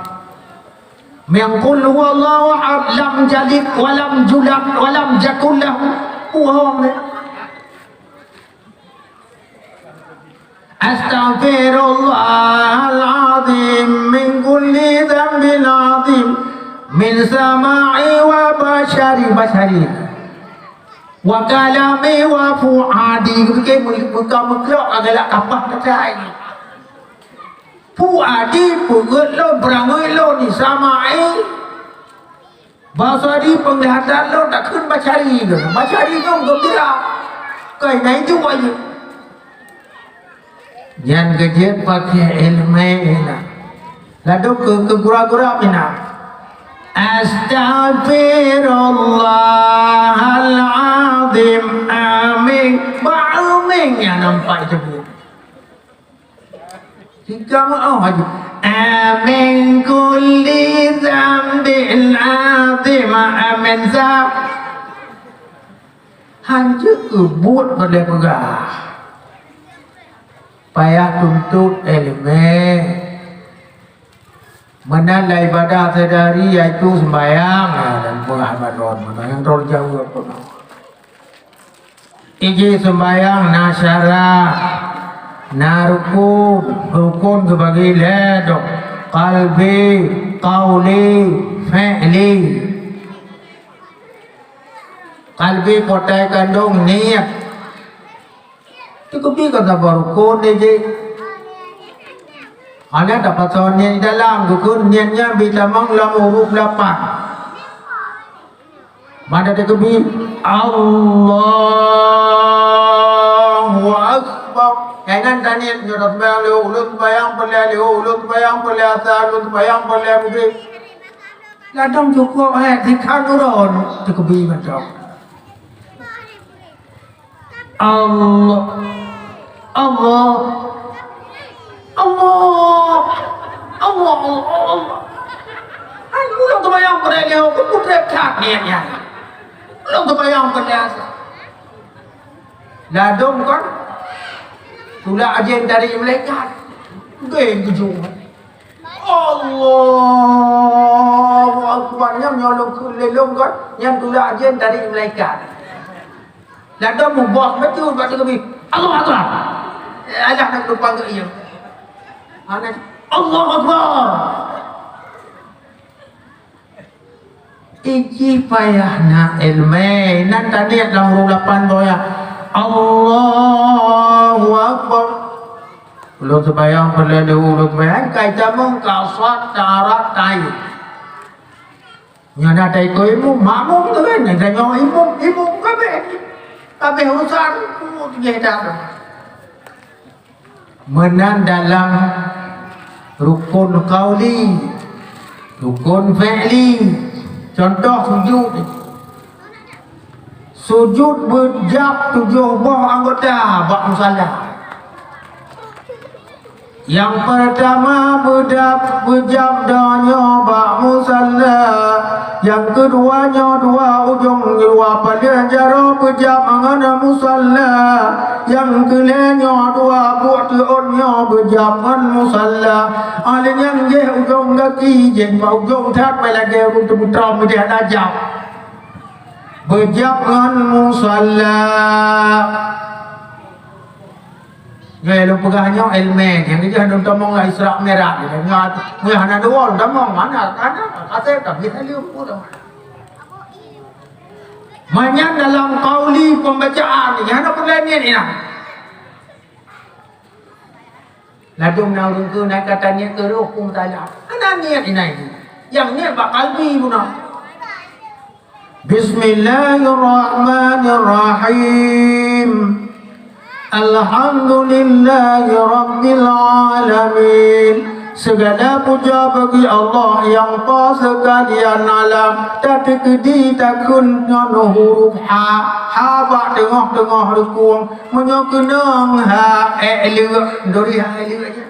Min qul huwallahu ahad, lam yalid walam yulad walam yakul lahu kufuwan ahad. Astaghfirullahal azim min kulli dzanbin azim, min sam'i wa basari, basari, wa kalami wa fuadi. Geupike meuka meuklok agalak kapah keucai. Fuadi, peuet lôn, beurangui lôn, sam'i. Basari, peunglihatan lôn, takheun basari lôn. Basari lôn geumbira. Keu na iju wajéb. Nyan geujeuet pakai ileumèe na. Ladôm keu, keu gura-gura mina. Astaghfirullahal azim. Amin. Ba amin nyan nampak jeuet. Tiga meu'ah haji. Amin kulli dzambin azim, amin za. Hanjeuet keuh buet bak lé peugah. Payah tuntot ileumèe. Meunan lam ibadah sehari-hari, yaitu sembahyang, ya, dan peugah bak droe, meunan nyang droe jaweueb peugah. Iji sembahyang na syarat, na rukun. Rukun geubagi lhèe dong, qalbi, qauli, fi'li. Qalbi, potai kandong, niet. Teukeubie ka saboh rukun iji. Hana tapasoe niet di dalam, rukun niet nyan beutamong lam huruf lapan. Mada teukeubie, Allahu Akbar. Nyan taniet nyoe, ulôn sembahyang peureulèe lheuh, ulôn sembahyang peureulèe asa, ulôn sembahyang peureulèe meugrib. Ladôm cukôp, eh, dikhan uroe teukeubie mantong. Allah. Allah. Allah. Allah, Allah, Allah. Hai, ulôn teubayang pada nyoe, aku putré that niat nyan. Ulôn teubayang pada asa. Ladôm kan? Tulak ajen dari malaikat. Geng tujoh. Allahu Akbar. Nyan meunyoe lôn kheun lé lôn kon, nyan tulak ajen dari malaikat. Ladôm muboh beutôi bak teukeubie. Allahu Akbar. Eh, alah nak lupa ke iya. Mana? Allahu Akbar. Iji payah na ileumèe, nan taniet lam huruf lapan boh ya. Allahu Akbar. Ulôn sembahyang peureulèe lheuh, ulôn sembahyang, kai tamong ka sat tarat tai. Nyoe na taikôt imum, makmum tu kan, tanyoe imum, imum kabeh. Kabeh urusan, imum tinggai dah. Meunan dalam rukun qauli, rukun fi'li. Contoh sujud. Sujud beujab tujoh boh anggota bak musala. Nyang peurtama beujab, beujab donya bak musala. Nyang keudua nyoe dua ujong luwa paléng jaroe beujab ngon musala. Nyang keulhèe nyoe dua buet teuôn nyoe beujab ngon musala. Alèh nyan jih ujong gaki jih bak ujong that bai lagèe ureueng teumeutrom jih hana jab. Beujab ngon musala. Nyoe lôn peugah nyoe ileumèe, nyang keujeuh lôn tamong lam Isra Mi'raj. Nyoe, nyoe hana dua lôn tamong, mana, hana, kasé tapi saleuem pun. Manyan dalam qauli pembacaan, nyan hana peureulèe niet inan. Ladôm na ureueng keu na ka taniet keu roh peue meusalah. Hana niet inan. Nyang niet bak qalbi bunoe. Bismillahirrahmanirrahim. Alhamdulillahirabbil alamin. Segala puja bagi Allah nyang po seukalian alam. Tateukeudi takheun ngon huruf ha, ha bak teungoh-teungoh rukung. Meunyoe keunong ha ék leuk, duri ha ék leuk aja.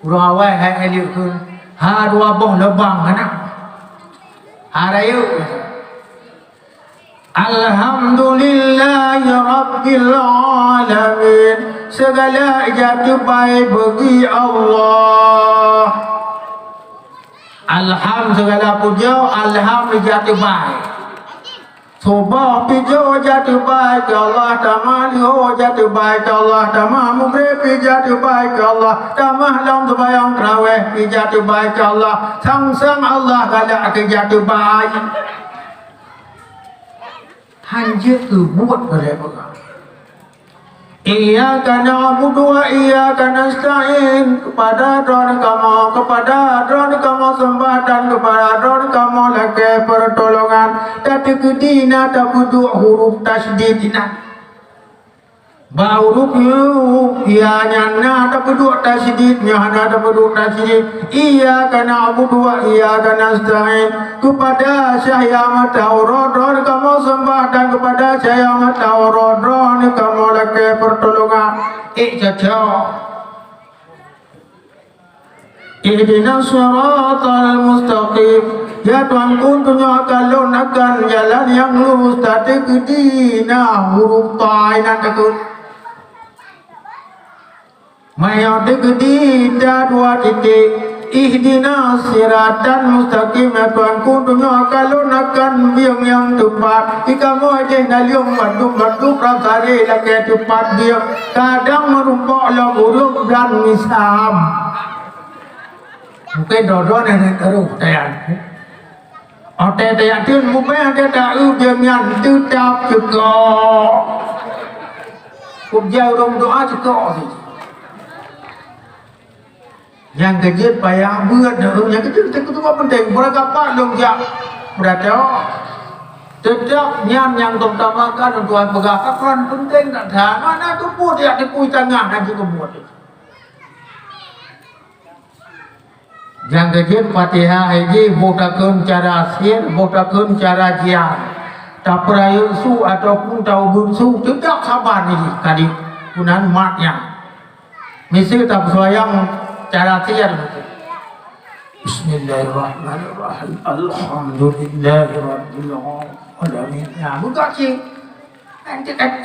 Ureuëng awai hai-hai leuek kheun, ha dua boh lubang hana. Ha rayeuk. Alhamdulillahirabbil alamin. Segala ija teubai bagi Allah. Alham segala puja, alham ija teubai. Suboh pijoh ija teubai keu Allah, tamah leuhô ija teubai keu Allah, tamah mugreb ija teubai keu Allah, tamah lom seumayang taraweh ija teubai keu Allah, sang-sang Allah galak keu ija teubai. Hanjeuet keu buet beureubeuet. Iyyaka na'budu wa iyyaka nasta'in. Kepada Droeneuh kamoe, kepada Droeneuh kamoe seumbah dan kepada Droeneuh kamoe lakée peurtolongan. Tateukeudi na tapeuduek huruf tasydid inan. Bak huruf yu, ya nyan na tapeuduek tasydid, nyoe hana tapeuduek tasydid. Iyyaka na'budu wa iyyaka nasta'in. Kepada syah ya mata uroe droeneuh kamoe seumbah dan kepada syah ya mata uroe droeneuh kamoe lakée peurtolongan. Ék cocok. Ihdinas siratal mustaqim. Ya Tuhanku, tunjukkan lôn akan jalan nyang lurus. Tateukeudi na huruf ta inan takheun. Meunyoe teukeudi dua titik, ihdinas siratal mustaqim, ya Tuhanku, tunjukkan lôn akan bieng nyang teupat. Di kamoe jih naleueng bandum-bandum rab sari lakée teupat bieng, kadang meurumpok lom ureuëng dan misam. Mungken droe-droe nyan roh tayan. Watée tayakin mubeng watée ta-eu bieng nyan teutap ceukok. Kujak ureuëng doa ceukok sih. Nyang keujeuet payah beuet, nyang keujeuet teuka tuha penting. Beurangkapat lôn jak beurata. Teutap nyan nyang teutamakan Tuhan peugah, kakon penting that that. Mana teupeu jak teupeu tangah dan juga buet. Nyang keujeuet Fatihah hai jih boh takheun cara sien, boh takheun cara jian. Tapeurayeuk su ataupun taubeut su, teutap saban hai jih kadi keunan mat nyan. Miseue tapeusuayang cara sien. Bismillahirrahmanirrahim. Alhamdulillahirabbil alamin. Ya, buka cit. Nanti kan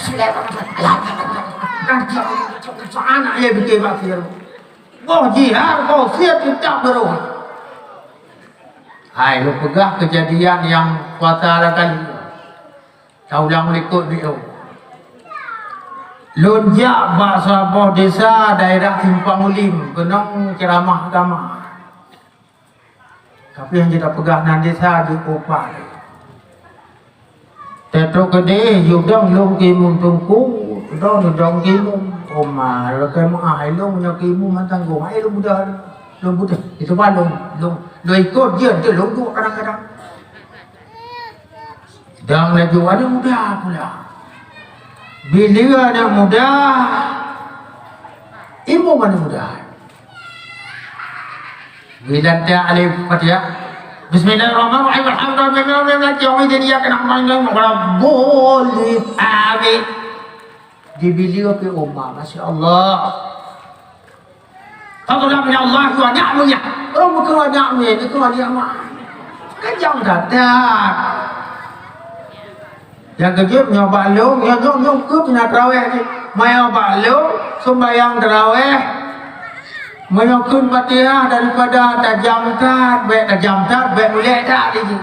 anak ya bikin bakir. Boh jihad, boh siat teutap beurôh. Hai, lôn peugah keujadian nyang kuasa ada kali. Taulang likot di eu. Lôn jak bak saboh desa daerah Simpang Ulim, keunong ceuramah agama. Tapi nyang jeuet tapeugah nan desa jeuet Kopan. Teutôk keudeh, yue dong lôn keu imum teungku, dong, dong keu imum. Oma, lakée meu'ah, ai lôn nyoe keu imum mantong gong, ai lôn buda, lôn buda. Itu bah lôn, lôn, lôn ikot jeuet, lôn duek kadang-kadang. Dong laju aneuk muda pula. Bila aneuk muda, imum aneuk muda. Bila tak alif Fatihah. Bismillahirrahmanirrahim. Alhamdulillah. Amin. Dibilia ke umat. Masya Allah. Fadlan min Allah wa ni'mah. Orang bukan wa ni'mah, itu wa ni'mah. Kan jauh datang. Nyang keujeuet nyoe bak lôn, nyoe, nyoe, nyoe keuh pina traweh jih. Meunyoe bak lôn, seumbahyang traweh, meunyoe kheun Fatihah daripada tajam that, bék tajam that, bék mulék that jih.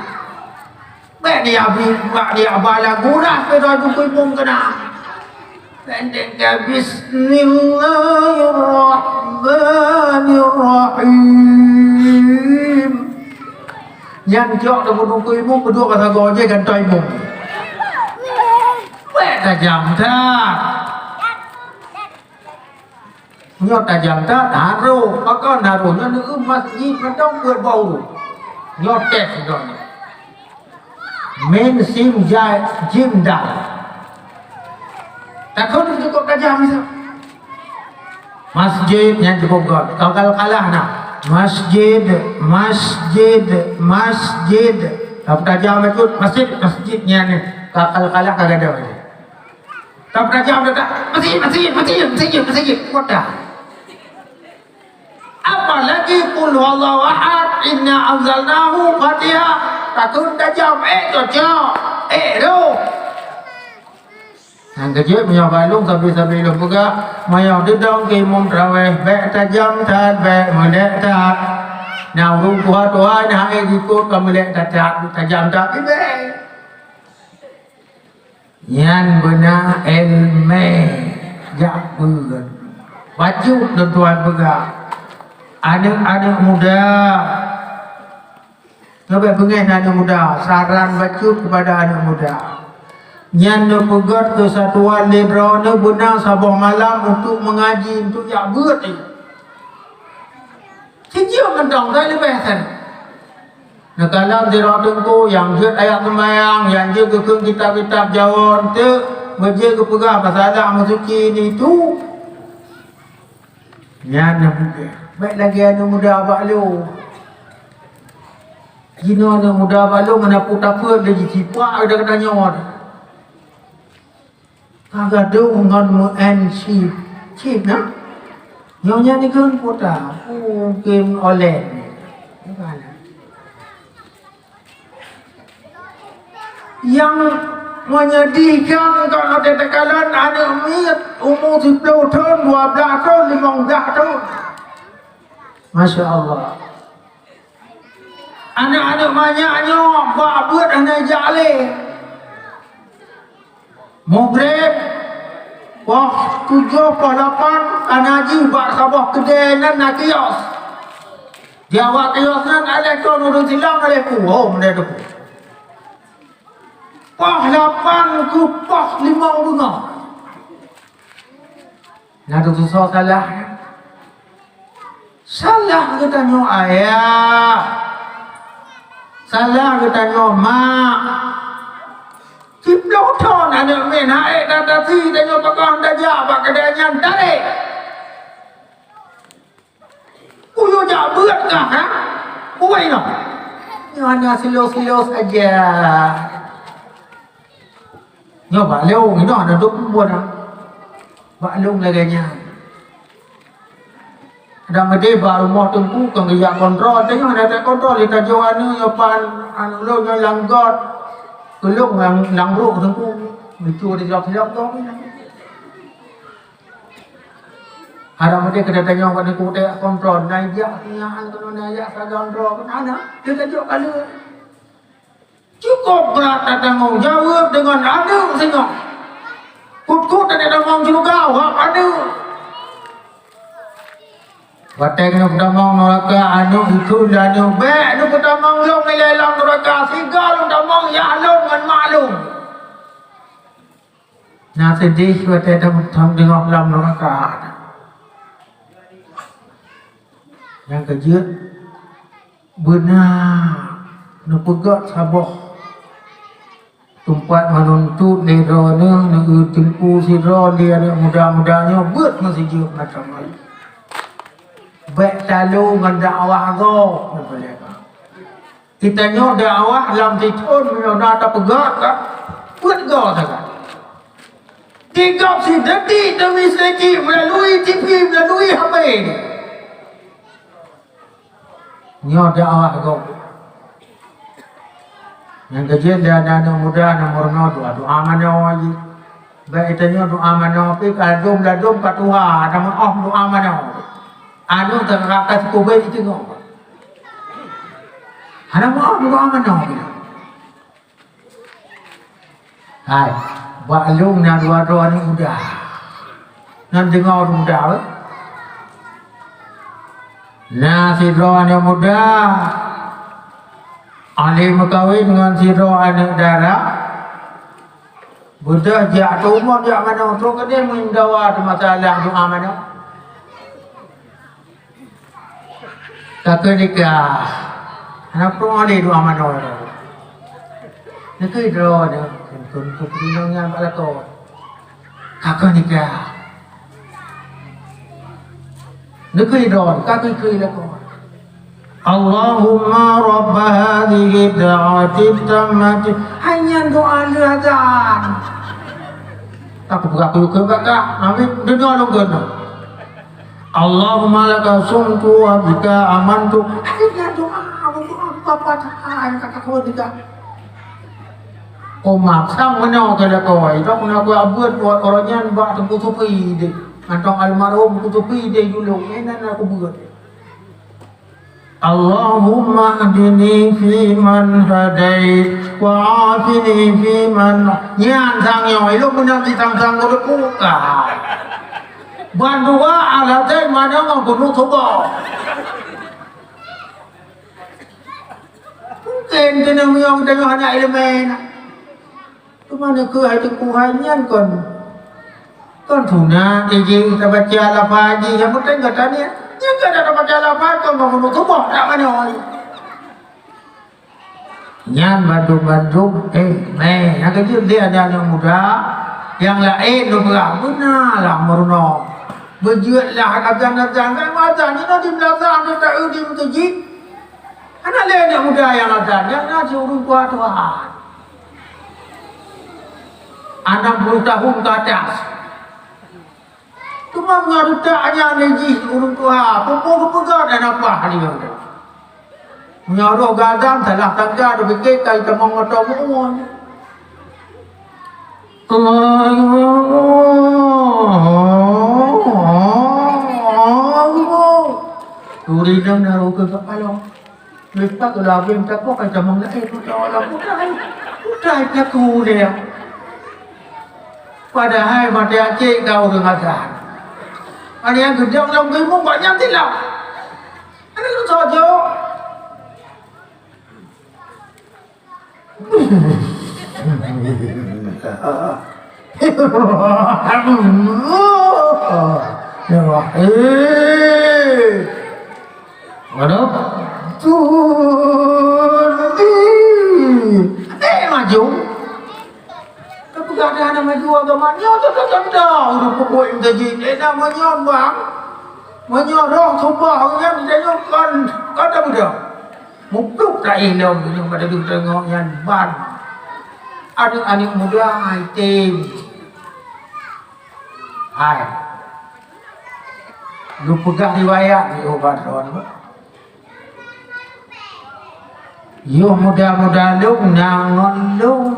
Bék diabi, bék diaba lagu dah, pih droe jukui pun keunan. Pendek ka, bismillahirrahmanirrahim. Nyan cok teupeu dukui imum, peuduek ka sagoe jih gantoe imum. Wék tajam that. Nyoe tajam that, harôh. Pakon harôh? Nyoe neueu masjid mantong buet bau. Nyoe tes droeneuh. Mim, sin, ja, jim, dal. Takheun cukôp tajam miseu. Masjid nyan cukôp göt. Ka qalqalah na. Masjid, masjid, masjid. Ka tajam bacut, masjid, masjid nyan. Ka qalqalah ka gadôh. Ka tajam dah, masjid, masjid, masjid, masjid, masjid. Kuat dah. Apalagi Qul Huwallahu Ahad, Inna Anzalnahu, Fatihah, takheun tajam, eh, cocok, eh, roh. Nyang keujeuet meunyoe bak lôn sabe-sabe lôn peugah, meunyoe teudong keu imum teurawéh, bèk tajam that, bèk meulek that. Na ureueng tuha-tuha na hai jikôt ka meulek that, tajam that, bèk. Nyan beuna èleumèe jak beuet. Bacut lôn tuan peugah, aneuk-aneuk muda, leubeh beungèh aneuk muda, saran bacut keupada aneuk muda. Nyan neupeugöt keusatuan lé droeneuh beuna saboh malam untuk meungaji, untuk jak beuet. Sijeuem mantong, ka leubeh that. Neukalon sidroe teungku nyang jeuet ayat seumayang, nyang jeuet geukheun kitab-kitab Jawoe, eunteuk beujeuet geupeugah masalah meusuci nitu. Nyan nyang beungèh. Bèk lagèe aneuk muda bak lôn. Jinoe aneuk muda bak lôn meunan tapeuet lé jisipak geutanyoe. Ka gadôh ngon meu'en chip. Chip na? Nyoe nyan dikeuen kuota. Oh, game online. Nyang menyedihkan, kalau teukalon aneuk miet umu siplôh thon, dua blah thon, limong blah thon. Masya Allah. Aneuk-aneuk manyak nyoe bak beuet hana jak lé. Mugreb, poh tujoh, poh lapan, kana jih bak saboh keudè nan na kios. Di awak kios nan alèh kon ureueng silang, alèh ku, oh, meunè teuku. Poh lapan keu poh limong beungoh. Na teutusoe salah. Salah geutanyoe ayah. Salah geutanyoe mak. Siplôh thon aneuk miet hana ék tatasi, tanyoe pakoh tajak bak keudè nyan tarek. Kuyue jak beuet kah, ha? Kuwai noh. Nyoe hana silo-silo saja. Nyoe bak lôn, nyoe hana dum buet na. Bak lôn lagèe nyan. Kadang meudeh bak rumoh teungku kon geujak kontrol, tanyoe hana takontrol, tajoh aneuk nyoe pan aneuk lôn nyoe lam got. Keu lôn nyang, nyang brôk teungku. Lucu dijaweueb silop gob nyan. Hana meudeh keu tanyoe bak teungku teuh kontrol, na jak nyan keunoe, na jak sagan droe keunoe, hana. Teuh tajok ka lheueh. Cukôp brat tatanggong jaweueb deungon aneuk singoh. Kut-kut tatamong syeuruga, wak aneuk. Watèe keuneuk peutamong nuraka, aneuk ikheun lé aneuk, "Bèk neupeutamong lôn ilèe lam nuraka, sigoe lôn tamong, yah lôn ngon mak lôn." Na seudeh watèe tam-, tam teungoh lam nuraka. Nyang keujeuet, beuna neupeugöt saboh teumpat meununtut lé droeneuh, neueu teungku sidroe lé aneuk muda-muda nyoe beuet meusijeuem mata meuet. Bèk talo ngon dakwah gob, neupeuleueh. Geutanyoe dakwah lam sithon meunyoe na tapeugah ka, peuet goe sagai. Tinggai sidetik demi sidetik meulalu TV, meulalu H P. Nyoe dakwah gob. Nyang keujeuet lé aneuk muda nomor nol dua, doa manoe jih. Bèk tanyoe doa manoe pih ka dum ladum ka tuha, hana meu'oh doa manoe. Aneuk teuka ka sikubé jiteungoh. Hana meu'oh doa manoe pih. Hai, bak lôn na dua droe aneuk muda. Nyan deungoe ureueng muda, eh? Na sidroe aneuk muda, ahli meukawen ngon sidroe aneuk dara. Beudôh jak teumon jak manoe, trok keudeh meudawa teumasalah doa manoe. Ka keunikah. Hana peurunoe lé doa manoe. Neukheun droeneuh, kheun, kheun, kheun, kheun nyan bak lakoe. Ka keuh nikah. Neukheun droeneuh, ka keuh kheun lakoe. Allahumma rabba hadhihi da'wati tammati. Hai nyan doa lheueh azan. Ka kupeugah keu keu bak kah, amé deungoe lôn kheun. Allahumma laka sumtu wa bika amantu. Hai nyan doa, doa Bapak Taala ka keu nikah. Umat sang meunoe keu lakoe, dok na keu abeuet buet uroe nyan bak Teungku Supri deh. Mantong almarhum Teungku Supri deh julong, inan aku beuet. Allahumma hdini fi man hadait, wa afini fi man, nyan sang nyoe, ilôn meunan di sang-sang keu buka. Bandua alasan mana ngon gunong suboh. Mungken keuneuk meunyoe geutanyoe hana iéleumé na. Teuma neukeuh hai teungku hai nyan kon, kon sunat jih tabaca lafaz jih, nyang penting gata niat. Nyang gata tabaca lafaz kon bangun suboh dak manoe. Nyan bandum-bandum, eh, meh, nyang keujeuet lé aneuk-aneuk muda, nyang laén neupeugah, beuna lah meurunoe. Beujeuet lah azan-azan, kan azan, inoe di meunasah, inoe taeu di meuseujid. Hana lé aneuk muda nyang azan, nyang na si ureueng tuha-tuha. Anam puluh tahun ke atas. Teuma meunyoe reutak nyan jih ureueng tuha, peue-peue geupeugah dan apa dia. Meunyoe roh gadang salah tangga, teupike kai tamong moto muon. Turi dong na roh keu kapalo. Leupah keu labeng takoh kai tamong laén, mudah lah, mudah. Mudah pelaku dia. Padahai maté acék ka ureueng akan. Ada nyang geudong lam geumuk banyak tilap. Ada nyang saja. Mana? Turi. Eh, maju. Tapi gak ada anak maju agama nyoe tu tu tu tu. Udah pokok yang tadi. Eh, nama nyoe bang. Meunyoe roh sumpah ureueng nyan, kon, kon tamuda. Mupluk taéh lom, meunyoe pada deuh teungoh nyan ban. Aneuk-aneuk muda, hai tem. Hai. Lôn peugah riwayat di ubat lôn. Yoh muda-muda lôn na ngon lôn.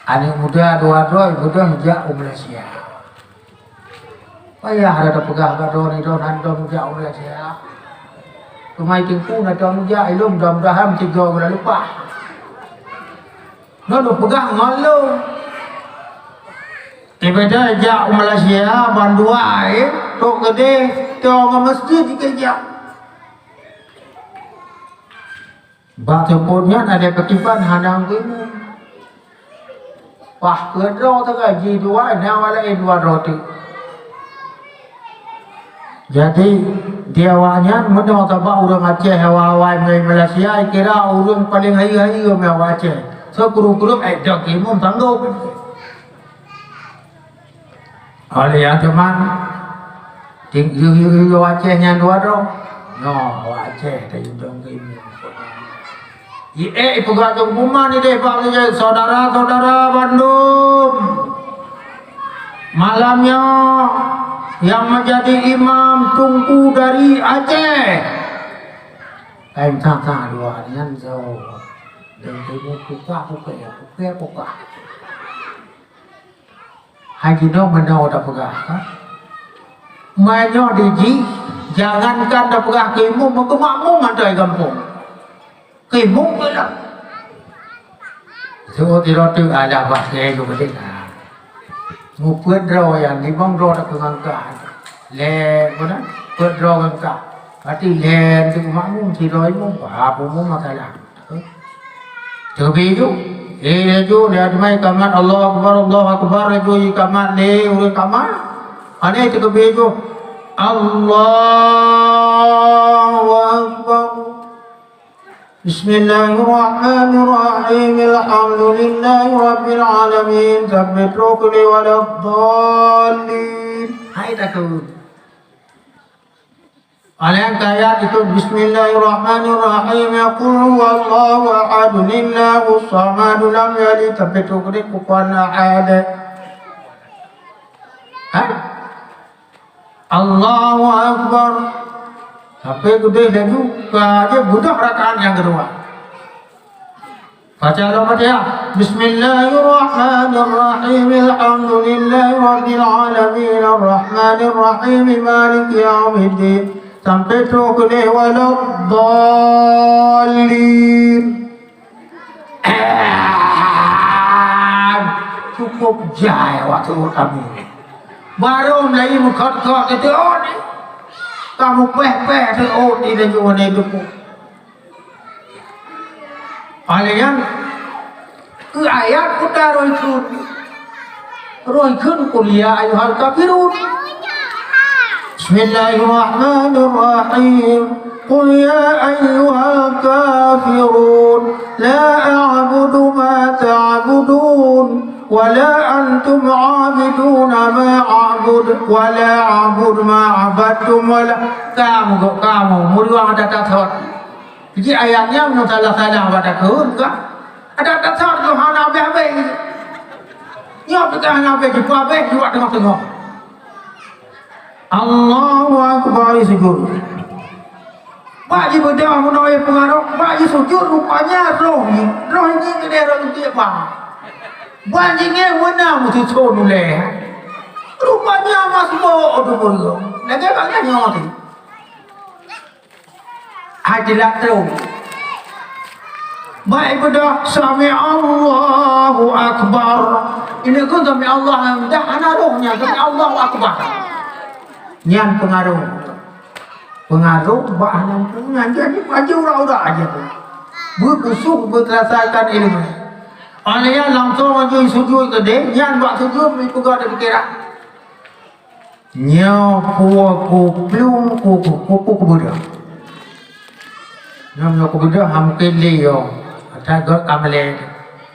Aneuk muda dua droe beudôh jak u Malaysia. Payah ada teupeugah bak droe nyoe droe han dong jak u Malaysia. Teuma i teungku na dong jak, ilôn mudah-mudahan tiga bulan leupah. Nyoe lôn peugah ngon lôn. Ibadah jak u Malaysia bandua, eh, trok keudeh, trok ngon masjid dikeujak. Bak teupot nyan ada keutimpan hana geumeu. Pah keudroe teuka ji dua, nyawa laén dua droe teuk. Jadi, di awaknyan meunoe sabab ureueng Aceh awai-awai meué Malaysia, kira ureueng paleng hayeue-hayeue meué awak Aceh. So, kureueng-kureueng, eh, dok imum tanggong. Oleh nyan teuma, ting-, yue-yue Aceh nyan dua droe. Nyoe, awak Aceh tayue dong keu imeum. Iék ipeugah lom pengumuman ideh bak lagèe saudara-saudara bandum. Malam nyoe nyang meujadi imam Teungku dari Aceh. Laén that-that dua nyan soe. Dan timu pukah-pukah, pukah-pukah. Hai jinoe meunoe tapeugah, ha? Meunyoe di jih, jangankan tapeugah keu imum, keu makmum mantong gampông. Keu imum pih lah. Suruh tiroe teuk alah bah keu lôn keudeh, ha. Mupeuet droe nyan, limong droe tapeungangkat. Lé, peue nan? Peuet droe ngangkat. Berarti lé teuk makmum, sidroe imum, bah, peue masalah. Teubi ju. Eh, laju, laju mai kamat, Allahu Akbar, Allahu Akbar, laju kamat lé ureueng kamat. Aneuk teubi ju. Allahu Akbar. Bismillahirrahmanirrahim. Alhamdulillahirabbil alamin. Sampai trok lé waladdallin. Hai takheun. Alèh kaya itu, Bismillahirrahmanirrahim. Qul huwallahu ahad, Allahus samad, lam yalid, sampai trok lé kufuwan ahad. Hah? Allahu Akbar. Sampai geudeh laju, ka jeuet beudôh rakaat nyang keudua. Baca Al-Fatihah. Bismillahirrahmanirrahim. Alhamdulillahirabbil alamin. Arrahmanirrahim. Maliki yaumiddin. Sampai trok keudeh waladdallin. Cukup jai waktu kami. Baru mulai meukhot-khot teuôt ni. Kamu peh-peh teuôt di laju warna duku. Alèh nyan, keu ayat kuta roh ikheun. Roh ikheun, "Qul ya ayyuhal kafirun." Bismillahirrahmanirrahim. Qul ya ayyuhal kafirun. La a'budu ma ta'budun. Wa la antum 'abiduna ma a'bud. Wa la a'budu ma 'abadtum. Wa la, kamu kok kamu, meuruang ada tasot. Jadi ayat nyan nyoe salah-salah bak takheun ka. Ada tasot tu hana habéh-habéh. Nyoe pih ka hana habéh, jipeuhabéh, jeuet teungoh-teungoh. Allahu Akbar, sujud. Bak jibeudôh meunoe peungaroh, bak jisujud rupanya roh nyoe. Roh nyoe keudeh roh nyoe ba. Ban jingeh meunan meususon ulèe. Rupanya masbok tu pun. Lagèe bak nyoe tu. Hai dilatong. Bak ibeudôh, "Sami Allahu Akbar." Ini kan sami Allah, dah hana roh nyan, sami Allahu Akbar. Nyan peungaroh. Peungaroh bak hana peue nyan, jadi pajoh urak-urak aja tu. Beukusôh beuterasakan ilmu. Alèh nyan langsung laju sujud keudeh, nyan bak sujud, meupeugah di pikiran. Nyoe peue kuplueng ku, ku, ku, ku, kubeudôh. Nyoe, nyoe kubeudôh, ha mungken lé nyoe. Ata gèt ka meulé.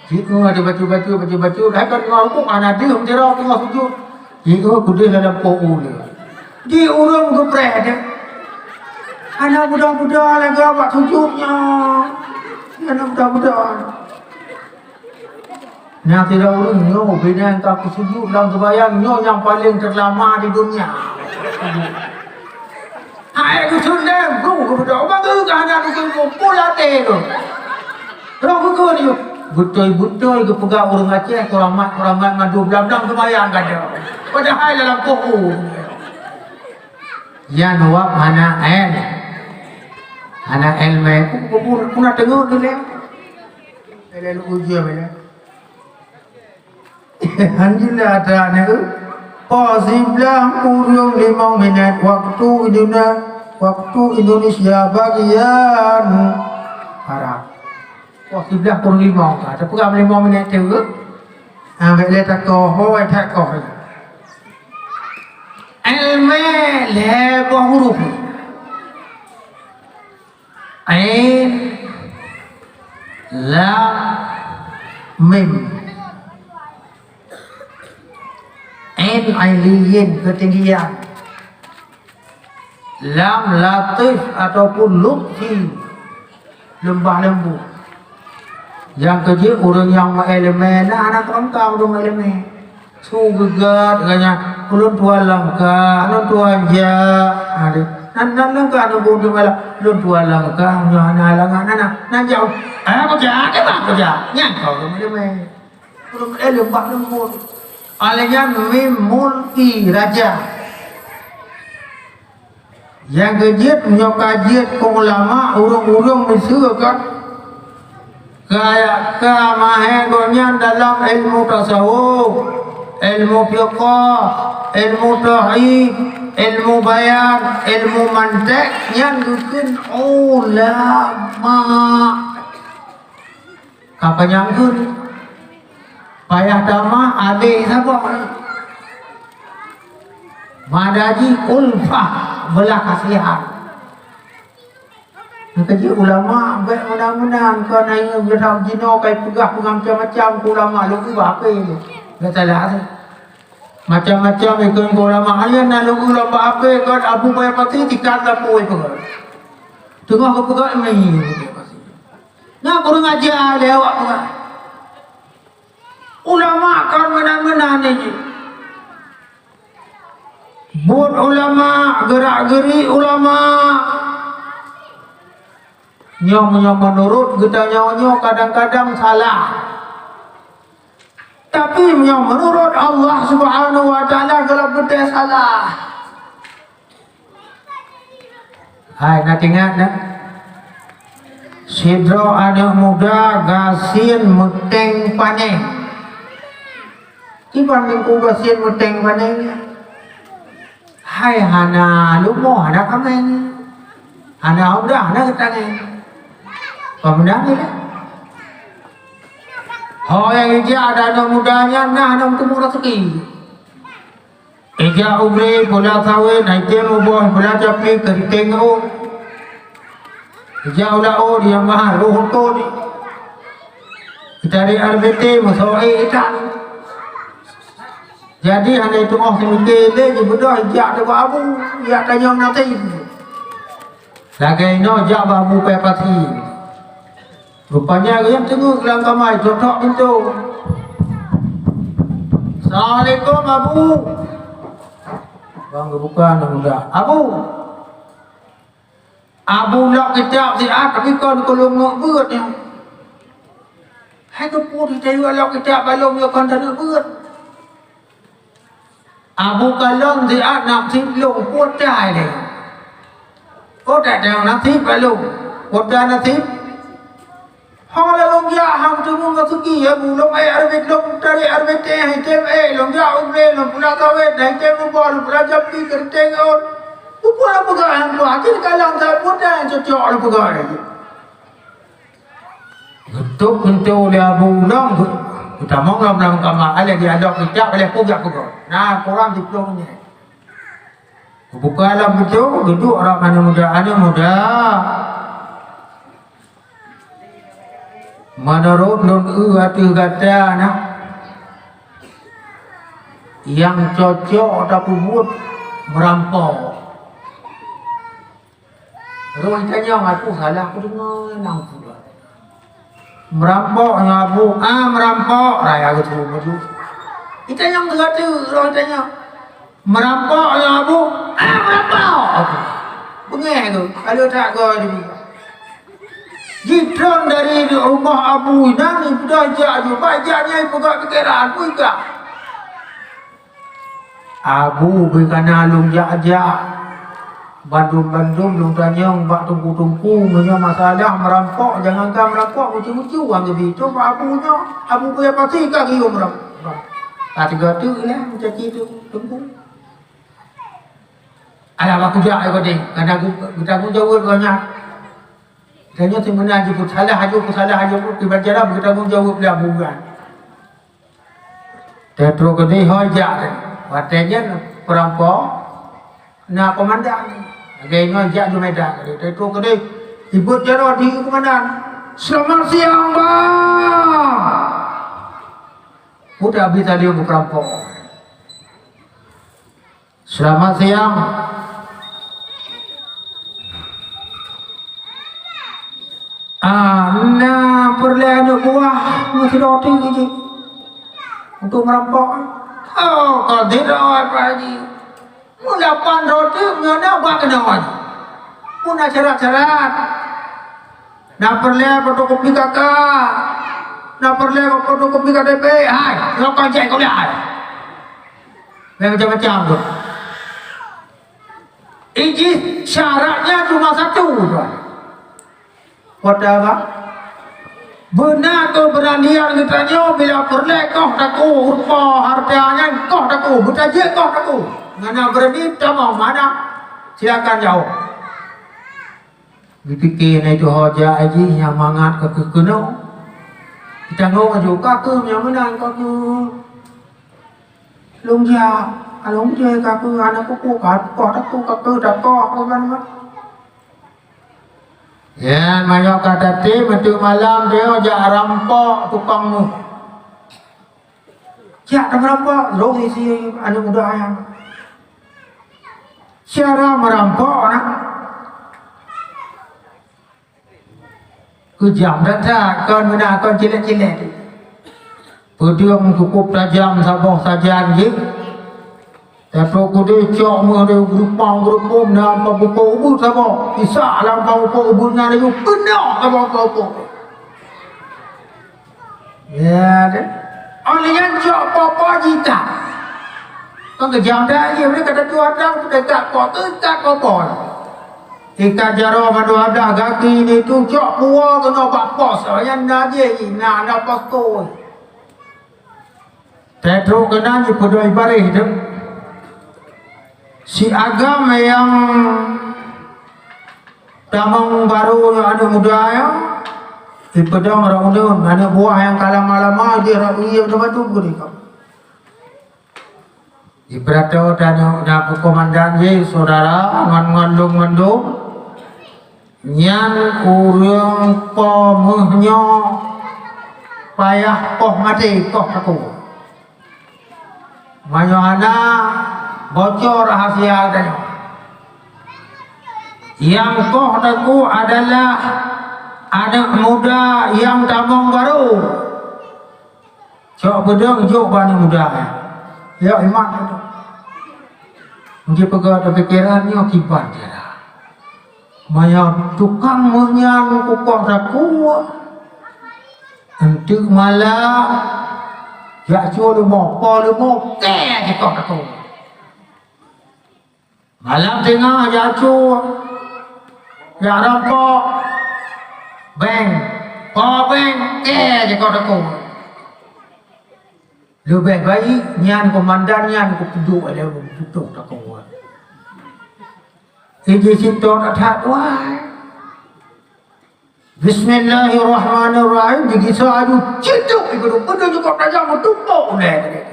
Jiôh ada bacut-bacut, bacut-bacut, hai kan ngon ku, hana deuh sidroe teungoh sujud. Jiôh kudeuh lam poh u lé. Di ureueng geupreh deh. Hana mudah-mudah lagèe bak sujud nyoe. Hana mudah-mudah. Nyang sidroe ureueng nyoe, bina nyang ka kusujut lam seumayang nyoe nyang paleng teulama di donya. Hai, geuseuleueng, geu, geu, geu, bangga ka hana geuseuleueng, pula teh tu. Roh geukeue nyoe, beutôi-beutôi geupeugah ureueng Aceh, kuramat, kuramat mandum lam, lam seumayang ka ada. Padahai dalam poh u. Nyan wab hana el-, hana elmé. Ku, ku, ku, ku na teungeut tu lé. Lé, lé, lé, ujian lé. Alhamdulillah, ada aneuk. Poh siblaih kureueng limong minèt waktu Indone-, waktu Indonesia bagian Barat. Poh siblaih kureueng limong ka, tapi kan limong minèt teuk. Ha, bèk lé takoh, ho, bèk takoh. Elmé lhèe boh huruf. Ain, lam, mim. Ain, Ain, Lin, Yin, ketinggian. Lam, Latif ataupun Lutfi, lembah lembut. Nyang keujeuet ureueng nyang meu'èleumèe na, na keurangka ureueng meu'èleumèe. Su geugat ganya, ulôn tuan langkah, ulôn tuan jak. Ha, deh. Nan, nan langkah, nan bôh teumalak, ulôn tuan langkah, nyoe hana halangan, na, na, na jak. Eh, kujak, eh, bang, kujak. Nyan kau ureueng meu'èleumèe. Ureueng meu'èleumèe lembah lembut. Alèh nyan mim mulki, raja. Nyang keujeuet, meunyoe ka jeuet keu ulama, ureueng-ureueng miseue ka, ka, ka mahé gobnyan dalam ilmu tasawuf, ilmu fiqah, ilmu tauhid, ilmu bayan, ilmu mantek, nyan geukheun ulama. Ka panyang kheun, payah tamah adék saboh. Mada jih ulfah, beulah kasihan. Keujeuet ulama bèk meunan-meunan, kon hana ingat geutanyoe jinoe kai peugah peugah macam-macam keu ulama, lôn ubah ape lôn. Gata dah. Macam-macam ikon keu ulama. Hanya na lôn ubah ape kon Abu Bakar Pati tikan lapui peugah. Teungoh geupeugah mei. Nah, kurang ajar lé awak peugah. Ulama kon meunan-meunan jih. Buet ulama, geurak-geurik ulama. Nyoe meunyoe meunurot geutanyoe nyoe kadang-kadang salah. Tapi meunyoe meunurot Allah Subhanahu wa Taala, galak beutôi salah. Hai, na teuingat na? Sidroe aneuk muda gasien meuténg paneng. Kiban Teungku gasien meuténg paneng nyan? Hai, hana leumo, hana kaméng. Hana udah, hana geutangen. Peue meunan nyan? Ho nyang ijak aneuk muda nyan na hana meuteumé raseuki. Ijak u glé pula sawét, na item muboh pula capi keuriteng ôk. Ijak u laôt nyang mahar roh eungkôt. Itarek R B T meusoe itan. Jadi hana itu'oh seumike lé jibeudôh ijak teubak abu, ijak tanyong nasib. Lagèe inoe jak bak Abu Paya Pasi. Rupanya geuh teungeut lam kama, tok-tok pintoe. "Assalamualaikum, Abu." Bang geubuka aneuk muda. "Abu." Abu lok kitab siat, tapi kon keu lôn ngok beuet nyoe. Hai keupeue teuh lok kitab bak lôn nyoe kon taneuk beuet. Abu kalon siat nasib lôn putai lé. Oh, tak ada nasib bak lôn. Putai nasib. Ho lôn jak hang teumé ngon seugi, ya, bu lôn, eh, arbet lôn, tari arbet, eh, item, eh, lôn jak u glé, lôn pula sawét, dan item ubah, lôn pula jampi, keuriteng ôn. Peue lôn peugah hang tuha, cit kalon sa putai cocok lôn peugah. Geutôp pintoe lé Abu Ulông, geutamong lom lam kama, alèh geulok kitab, alèh peugah-peugah. Na, Quran siploh meunit. Geubuka lam pintoe, geuduek rot aneuk muda, aneuk muda. Meunurot lôn eu ateueh gata na, nyang cocok tapeubuet meurampok. Roh itanyong, "Aku salah kudeungoe nang pula." "Meurampok nyoe, Abu." "Ah, meurampok," raya geuteupeue maju. Itanyong teuga teuk, roh itanyong, "Meurampok nyoe, Abu?" "Ah, meurampok." Beungéh tu, kalau tak go di jitron dari rumoh Abu inan, ipeugah jak ju, bak jak nyan ipeugah pikeran, peugah. Abu beu kana lôn jak-jak. Bandum-bandum lôn tanyong bak teungku-teungku, meunyoe masalah meurampok, jangankan meurampok, mucu-mucu nyang geubi. Cuma Abu nyoe, Abu Buya Pasi ka geuyue meurampok. Ka teuga teuk lé meucaci teungku. Alah, bak kujak ai kodeh, kana geutanggong jaweueb gobnyan. Tanyoe si meunan jipeusalah aju, peusalah aju, kiban cara geutanggong jaweueb lé Abu nyan. Teutroh keudeh ho jak, watèe nyan peurampok na komandan. Lagèe nyoe jak di Medan, teutroh keudeh ibot jaroe di komandan. "Selamat siang, Bang!" Udah bisa dia peurampok. "Selamat siang." "Ah, na peureulèe aneuk buah meusidroe teuk jih untuk meurampok." "Oh, ka sidroe, Pak Haji. Meulapan droe teuk nyoe na bak keunoe. Pun na syarat-syarat. Na peureulèe fotokopi K K, na peureulèe fotokopi K T P, hai, nyoe kon jai kuliah hai." Macam-macam tu. Ijih syaratnya cuma satu, tuan. Kota apa? Beuna keubeuranian geutanyoe bila peureulèe koh taku, rupa harta nyan koh taku, meutajeuet koh taku. Ngon na beurani tamong mana? Silakan jaweueb. Geupike na itu ho jak jih nyang mangat ka keuh keunoe. Geutanggong aju ka keuh nyang meunan ka keuh. Lôn jak, lôn jak ka keuh hana peue-peue ka koh taku ka keuh takoh ka ban. Ya, meunyoe ka tatem, meunteuk malam, dia jak rampok tukang meuh. Jak rampok, lôn isi aneuk muda nyan. Cara meurampok na. Keujam that-that, kon meunan, kon cilek-cilek. Peudeueng cukup tajam saboh sajan jih. Tapi keudeh cok meuh di geurupang-geurupum lam pabukon ubeut saboh. Isa lam pabukon ubeut nyan laju keunoe saboh pabukon. Ya, deh. Oh, lheueh nyan cok popo jita. Kan keujam dah, ya, mereka dah tua dah, mereka kok, mereka kok pon. Ikat jaroe mandua dah gaki ni tu cok puwoe keunoe bak pos, nyan na jih, na, na pos tu. Teutrok keunan jipeudong ibaréh teuh. Si agam nyang tamong barô nyoe aneuk muda nyoe, jipeudong rot uneun, aneuk buah nyang ka lama-lama jih rot wie meuteumatu geuh ikam. Jipeuratoe tanyoe na peukomandan jih, syedara ngon, ngon lôn mandum. Nyan ureuëng po meuh nyoe payah poh maté, poh takue. Meunyoe hana, bocor rahasia geutanyoe. Nyang poh takue adalah aneuk muda nyang tamong barô. Cok peudong jok bak aneuk muda. Ya, iman itu. Jipeugah teupikiran nyoe kiban cara. Maya tukang meuh nyan kukoh takue, enteuk malam, jak cue leumo, po leumo, kée jikoh takue. Malam teungoh jak cue, jak rampok, beng, po beng, kée jikoh takue. Leubeh baik nyan komandan nyan kupeuduek lé putôh takue. Iji sintong that-that wai. Bismillahirrahmanirrahim, digisa aju ciduk ibeudôh, beudôh jukôb tajam meutumpôk ulée.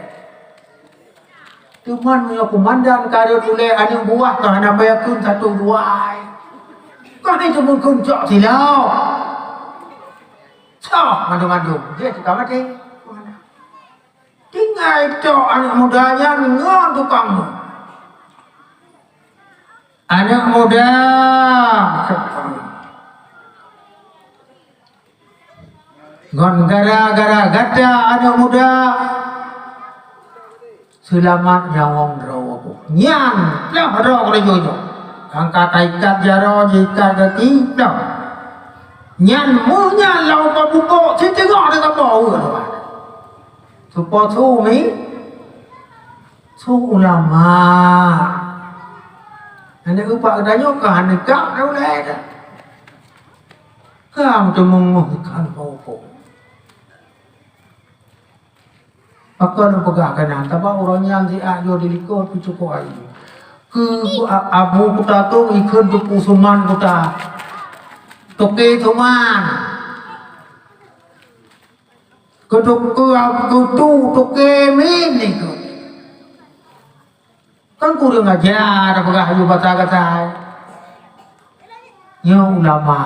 Teuma meunyoe komandan ka rhot ulée aneuk buah ka hana payah kheun satu dua ai. Ka hana teumeukeun cok silau. Soh mandum-mandum, jih ka maté. Tinggai tok aneuk muda nyan ngon tukang meuh. Aneuk muda. Ngon gara-gara gata aneuk muda, seulamat nyawöng droe. Nyan, ploh droe keurajeuen nyoe. Nyang ka taikat jaroe, jiikat gaki, ploh. Nyan meuh nyan lam pabukon, siteungoh teuka po ueh. Supo su mi? Su ulama. Hana geupak geutanyoe ka hana gak na ulée dah. Ka meuteumeu'oh ikan bau-bau. Pakon peugah keunan, sabab uroe nyan siat jih di likot peucukôh ayue. Keu a-, Abu Kuta tu ikheun Teungku Suman Kuta. Toke Suman. Keutu-, keu-, keutu toke min nikeue. Kan kureueng aja tapeugah aju basa gata. Nyoe ulama.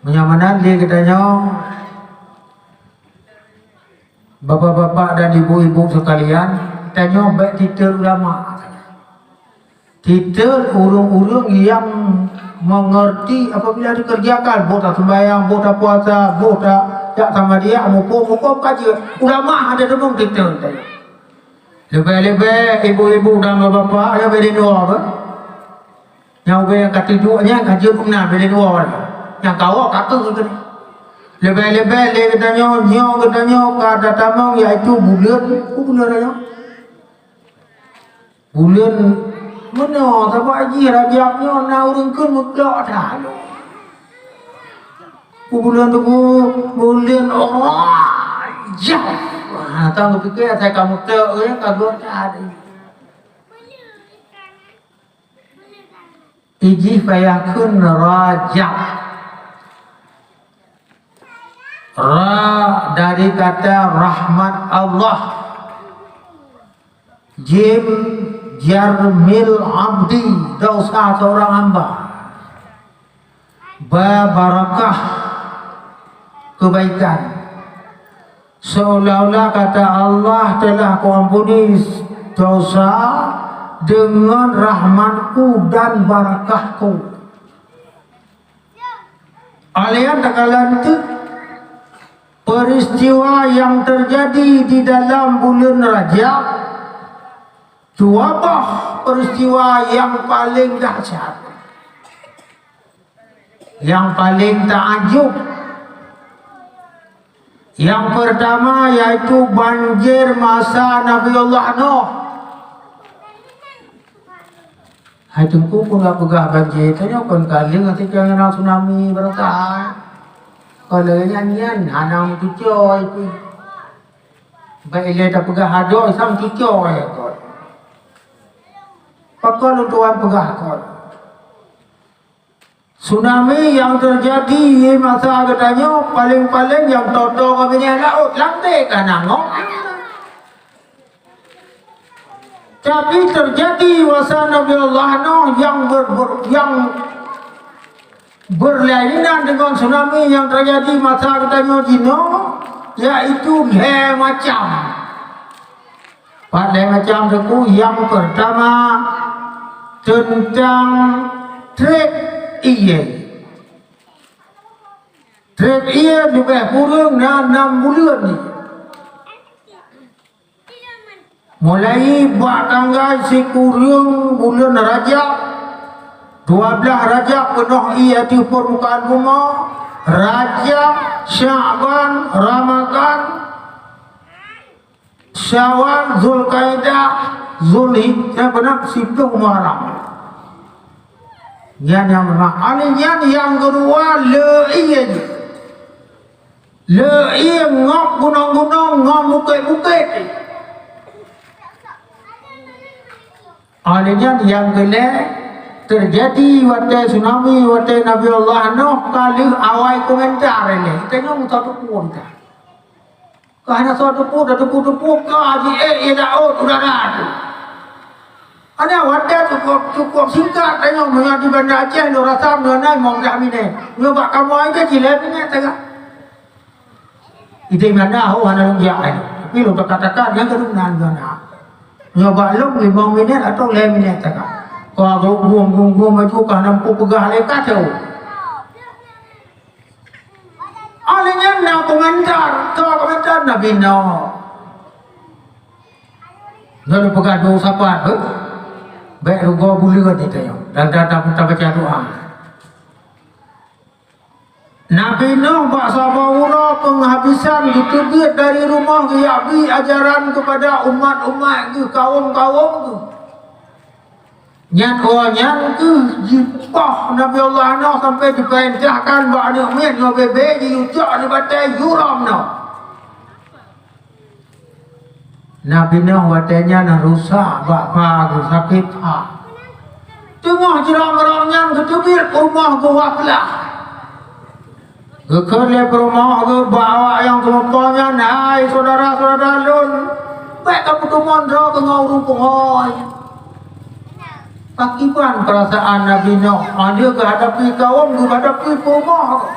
Meunyoe meunan lé geutanyoe, bapak-bapak dan ibu-ibu sekalian, tanyoe bék titeun ulama. Titeun ureuëng-ureuëng nyang mengerti apabila dikerjakan, boh taseumbahyang, boh tapuasa, boh ta-, jak samadiyah, muphom-muphom ka jeuet. Ulama ada deungon titeun tanyoe. Leubeh-leubeh ibu-ibu dan bapak-bapak nyang beudeungoe beh. Nyang ubé nyang ka tiduek nyan ka jeuet u nan beudeungoe. Nyang kawoe ka keuh keuh. Leubeh-leubeh lé geutanyoe, nyoe geutanyoe ka tatamong, yaitu buleuen, peue buleuen nyoe? Buleuen meunoe, sabab jih Rajab nyoe na ureuëng kheun meuklok that. Buleuen teungku, buleuen Rajab. Ha, ka geupike asai ka meuklok, ya, ka geuklok that. Ijih payah kheun Rajab. Ra dari kata rahmat Allah. Jim jar mil abdi, dosa seorang hamba. Ba barakah kebaikan. Seolah-olah kata Allah telah kuampuni dosa dengan rahmatku dan barakahku. Alaian takalan tu peristiwa yang terjadi di dalam bulan Rajab, dua boh peristiwa yang paling dahsyat. Nyang paleng taajub, nyang peurtama yaitu banjir masa Nabiullah Nuh. Hai Teungku, peugah-peugah banjir, tanyoe kon ka lheueh até nyang na tsunami barokah. Kon lagée nyan, nyan hana meutucok pih. Bak ilée tapeugah adoe sang tucok kon. Pakon lôn tuan peugah kon. Tsunami nyang teujadi di masa geutanyoe paleng-paleng nyang toe-toe ngon binéh laôt, lam dék ka na ngon. Tapi teujadi masa Nabi Allah Nuh nyang ber-, ber-, nyang beurlainan deungon tsunami nyang teujadi masa geutanyoe jinoe, yaitu lhée macam. Pat lhée macam Teungku, nyang peurtama teuntang treb ié. Treb ié leubeh kureueng na nam buleuen. Mulai bak tanggai sikureueng buleuen Rajab, dua blaih Rajab peunoh ié ateueh peurmukaan bumoe, Rajab, Syakban, Ramadhan, Syawal, Zulkaidah, Zulhijjah, beuna siplôh Muharram. Nyan nyang beuna. Alai nyan nyang keudua lhée ié jih. Lhée ié ngok gunong-gunong ngon bukét-bukét. Alai nyan nyang keulhée teujadi watée tsunami, watée Nabi Allah Nuh ka lheueh awai komentar ilée. Tanyoe meutateupeue ka. Ka hana soe teupeu, tateupeue-teupeue ka jiék ié laôt udara teuh. Hana watée cukôp, cukôp singkat tanyoe meunyoe di Banda Aceh, lôn rasa meunyoe na limong blaih minét. Meunyoe bak kamoe aja cit lhée minét sagai. Idéh Banda ho hana lôn jak ai. Tapi lôn takat-takat nyang keudeueng nan meunyoe na. Meunyoe bak lôn limong minét atawa lhée minét sagai. Ka geugueng-gueng maju ka hana mupeugah lé kacau. Alai nyan na komentar, ka komentar Nabi Nuh. Lalu peugah doa sapat, beuh. Bék rugoe buleuen di tanyoe. Dan, dan, dan, dan baca doa. Nabi Nuh bak saboh uroe peunghabisan geuteubiet dari rumoh geujak bri ajaran keupada umat-umat geuh, kawöm-kawöm geuh. Nyan uroe nyan kheueh jipoh Nabi Allah Nuh sampai jipeurintahkan bak aneuk miet ngon bebe jiyue cok di batée jurông nyoe. Nabi Nuh watée nyan rusak bak pha geuh, sakét pha. Teungoh jirông-rông nyan geuteubiet peurumoh geuh waplah. Geukheun lé peurumoh geuh bak awak nyang seumeupo nyan, "Hai syedara-syedara lôn, bék kapeuteumon droe keu ngon ureuëng pungo." Pakiban peurasaan Nabi Nuh, hana geuhadapi kawöm, geuhadapi peurumoh geuh.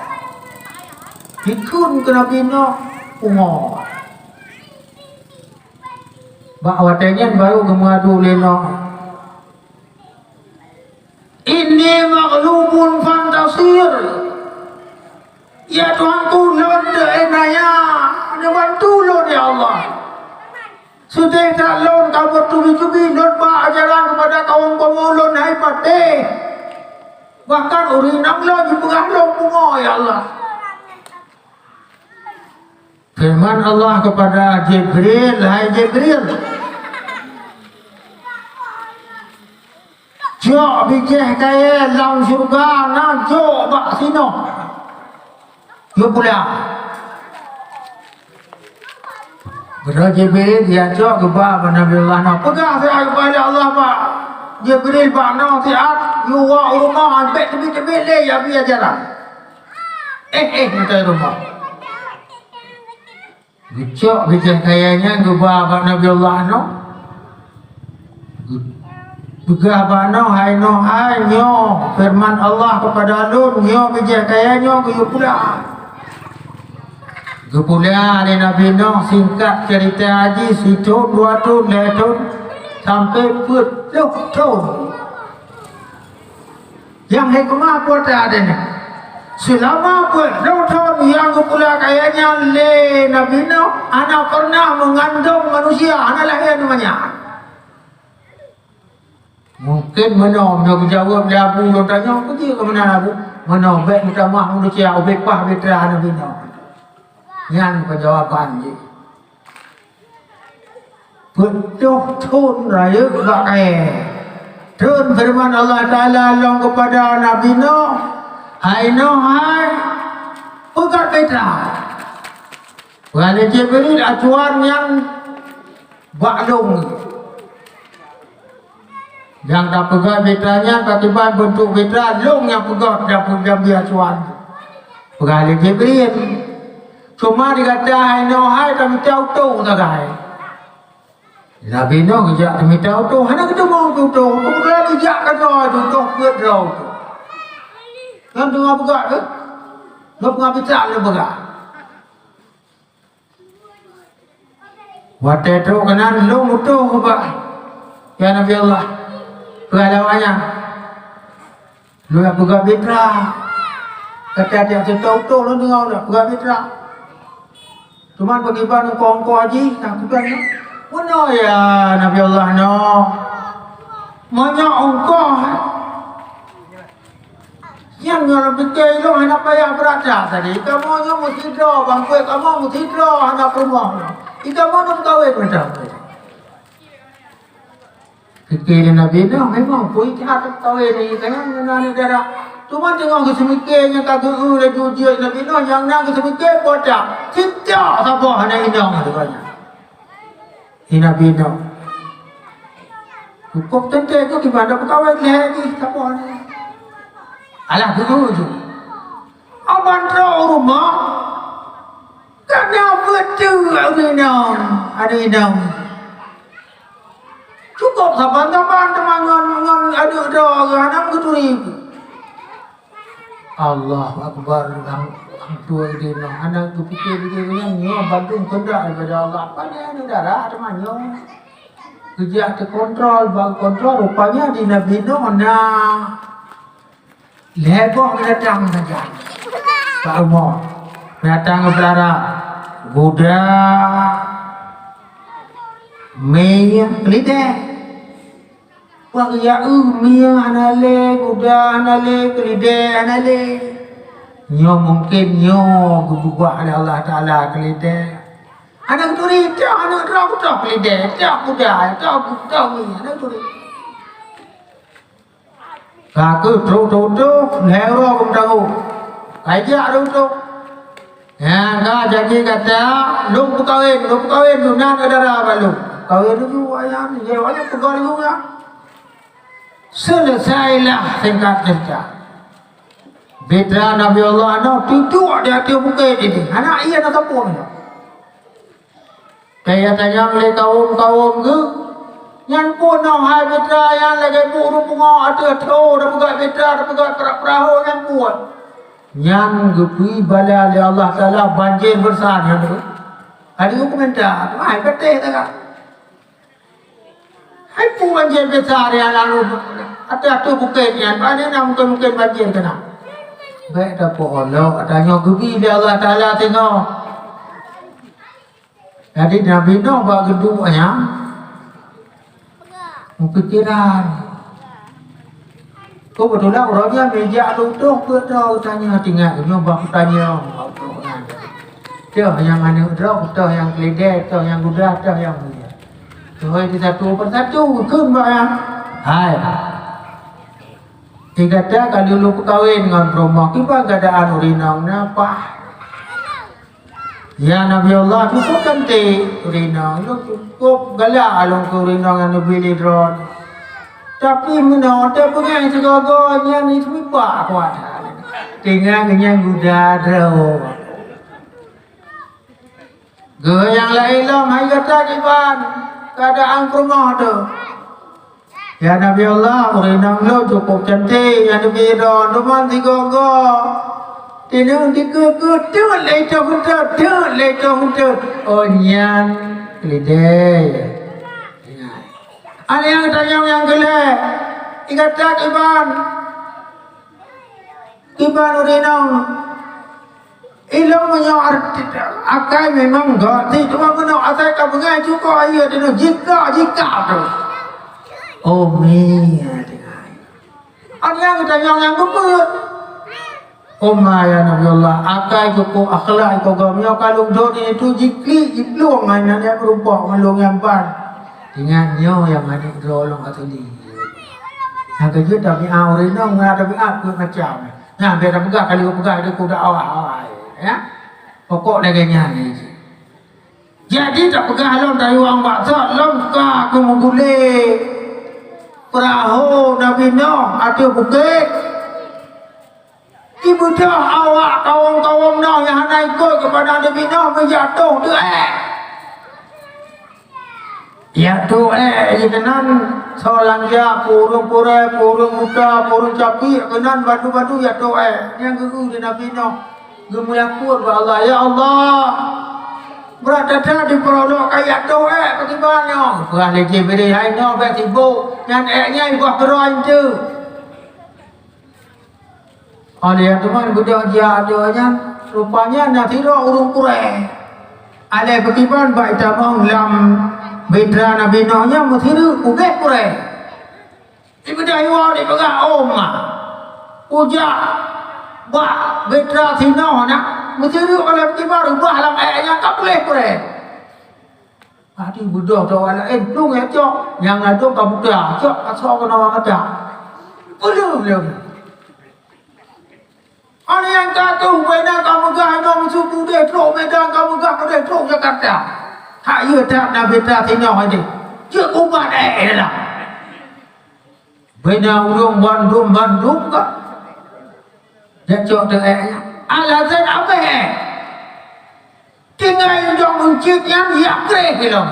Dikheun keu Nabi Nuh pungo. Bak watée nyan barô geumeuadu lé Nuh. "Inni maghlubun fantasir." Ya Tuhanku, lôn teuinaya, neubantu lôn, ya Allah. Seudeh that lôn ka beuteubi-teubi, lôn ba ajaran keupada kawöm-kawöm lôn hai patéh. Bahkan ureuëng inong lôn jipeugah lôn pungo, ya Allah. Feureuman Allah keupada Jibril, "Hai Jibril, jok bijéh kayée lam syeuruga na, jok bak sinoe. Yue pulang." Beudôh Jibril jijak cok geuba bak Nabi Allah Nuh. Peugah siat geuba lé Allah bak Jibril bak Nuh siat, "Yue woe u rumoh, bék teubiet-teubiet lé, ya bi ajaran." Eh, eh, meutai rumoh. Geucok bijéh kayée nyan geuba bak Nabi Allah Nuh. Peugah bak Noh, "Hai Noh hai, nyoe feureuman Allah keupada lôn, nyoe bijéh kayèe nyoe geuyue pula." Geupula lé Nabi Noh, singkat ceurita jih, sithon, dua thon, lhèe thon, sampoe peuet ploh thon. Nyang hikmah peue that nyan? Seulama peuet ploh thon nyang geupula kayèe nyan lé Nabi Noh, hana peureunah meungandong manusia, hana lahé aneuk manyak. Mungken meunoe, meunyoe geujaweueb lé Abu lôn tanyong, "Peue jeuet keu meunan, Abu?" Meunoe, bèk meutamah manusia ubé paih Bahtera Nabi Noh. Nyan peujawaban jih. Peuet ploh thon rayeuk bak kayèe. Thon feureuman Allah Taala lom keupada Nabi Noh, "Hai Noh hai, peugöt Bahtera." Peugah lé Jibril, "Acuan nyan bak lông." Nyang tapeugöt Bahtera nyan pakriban beuntuk Bahtera, lông nyang peugöt dan peugöt bak acuan. Peugah lé Jibril, "Cuma di gata hai Noh hai tamita utông sagai." Nabi Noh geujak tamita utông, hana geuteumeung utông. Keubeutulan geujak ka droe utông, peuet droe utông. Nyan teungoh peugöt tu, ngon peungabésan lôn peugah. Watèe trok keunan, lôn utông ubak, "Ya Nabi Allah, peue lawak nyan?" "Lôn jak peugöt Bahtera." "Kata tiep seutôt utông lôn deungö, jak peugöt Bahtera. Cuman pakriban ongkoh-ongkoh jih ka kupeugöt." "Meunoe ya Nabi Allah Noh. Meunyoe ongkoh, nyan ngon lôn pike ilôn hana payah brat that tadi. Kamoe nyoe meusidroe, bangkue kamoe meusidroe hana peurumoh. Kamoe nyoe meukawen mantong." Pike lé Nabi Noh, memang peue that meukawen nyan, ka nyan ngon aneuk dara. Cuman teungoh geuseumike nyang ka geu-eu laju jeuet Nabi Noh, nyang na geuseumike peue that. Cicak saboh aneuk inong rupanya. Di Nabi Nuh. Cukôp teuntèe tu kiban dak peukawen lhèe jih saboh ni. Alah, geu-eu ju. Aban trok u rumoh, ka na beutôi ureueng inong, aneuk inong. Cukôp saban-saban teuma ngon, ngon aneuk droe geuh hana geuturi. Allahu Akbar, lam, lam tuha idéh nyoe. Hana geupike lagèe nyan, nyoe bandum keundak daripada Allah. Pane aneuk dara teuma nyoe. Geujak teukontrol, bak kontrol, rupanya di Nabi Nuh na lhèe boh binatang saja. Bak rumoh. Binatang geupelara. Guda, mie, keulidèe. Wah, geujak eu mie hana lé, guda hana lé, keulidèe hana lé. Nyoe mungken nyoe geubeubah lé Allah Taala keulidèe. Hana geuturi, toh aneuk droe kutoh keulidèe, toh guda, toh gu-, toh mie, hana geuturi. Ka keuh trok-trok-trok, lhèe uroe geumeutanggong. Ka jak trok-trok. Nyang ka janji gata, lôn peukawen, lôn peukawen, lôn na aneuk dara bak lôn. Kawen laju ayah, ya, ayah peugah laju nyan. Seuleusailah singkat ceurita. Bahtera Nabi Allah Nuh teuduek di ateueh bukét nyan. Hana ié na sapeue nyan. Kaya tanyong lé kawôm-kawôm geuh, "Nyan peue nyoe hai bahtera nyan lagèe bu ureueng pungo ateueh thô, tapeugah bahtera, tapeugah pra-, peurahô nyan peue?" Nyan geubri bala lé Allah Taala banjir beusar nyan tu. Ka jipeumenta, hai patéh taga. Hai peue banjir beusar nyan lalu ateueh-ateueh bukét nyan, pane na mungken-mungken banjir keunan. Bèk tapeuolok, tanyoe geubri lé Allah Taala singoh. Jadi Nabi Nuh bak geuduek nyan, meupikiran. Keubeutulan uroe nyan meujak lôn tuh peuet droe geutanyoe, tinggai nyoe bak geutanyoe. Toh nyang aneuk droe, toh nyang keulidèe, toh nyang guda, toh nyang mulia. Toh di satu persatu geukheun bak nyan. Hai. Di gata ka lheueh lôn peukawen ngon peurumoh, kiban keuadaan ureueng inong na paih. Ya Nabi Allah, cukôp cantik ureueng inong, lôn cukôp galak lôn keu ureueng inong nyang neubi lé droe. Tapi meunoe teupeugah sigoe-goe nyan jiseumeubak kuat. Tinggai nyan guda droe. Geuh nyang laén lom, hai gata kiban keuadaan peurumoh teuh. Ya Nabi Allah, ureueng inong lôn cukup cantik, nyang neubi droe, teuma sigoe-goe. Inong dikeue-keue, teuk lé toh huntot, teuk lé toh huntot. Oh, nyan keudéh. Aneuk nyang tanyong nyang keu lhèe, ingat that iban. Iban ureueng inong. Ilôn meunyoe arti akai memang gati, cuma meunyoe asai ka beungai cuko ayeue teuh jika, jika tu. Oh, mi, ya, dengai. An nyang tanyong nyang geupeuet. Oh, ma, ya Nabi Allah, akai cuko akhlak iko gom nyoe ka lôn dot itu jiklik, jiplueng ngai nan nyang meurumpok ngon lôn nyang ban. Ingat nyoe nyang aneuk droe lôn ateueh li. Nyang keujeuet tabiat ureueng inong ngon tabiat peuet macam. Nyan, bèk tapeugah ka lheueh peugah di kuda awai-awai, ya. Pokok lagèe nyan, ya. Jadi, tapeugah lom tayuang bak sot, lom ka keu meugulé peurahô Nabi Nuh ateueh bukét. Ibeudôh awak kawöm-kawöm Nuh nyang hana ikot keupada Nabi Nuh meujatoh teuék. Yak toh ék jih keunan, soe lam jak, peue ureueng purée, peue ureueng buta, peue ureueng capiek keunan, bandum-bandum yak toh ék. Nyang geu-eu di Nabi Nuh, geumeulakôt bak Allah, "Ya Allah, brat that-that dipeurolok ka yak toh ék, pakriban nyoe?" Geupeugah lé Jibril, "Hai Nuh, bèk sibôk, nyan ék nyan i boh keudroe eunteuk." Óh lheueh teuma beudôh jak ateueh nyan, rupanya na sidroe ureueng purée. Alèh pakriban bak itamong lam bahtera Nabi Nuh nyan meusireuk ubeh purée. Ibeudôh iwoe dipeugah, "Oh ma, kujak bak bahtera si Nuh na, meusireuk alèh pakriban ubah lam ék nyan ka puléh purée." Ati beudôh tawa laén, plueng ék cok, nyang ladôm ka buta, cok asoe keunoe mata. Peuleueh lom. Aneuk nyang ka keuh, bubena ka meugah inoe meusubu deh trok Medan, ka meugah keudeh trok Jakarta. Hak yue that na bahtera si Nuh deh. Jeuet ubat ék dalam. Bubena ureueng bandum-bandum ka. Jak cok teuh ék nyan. Alasan abéh ék. Tinggai udong meucit nyan yak kreh ilong.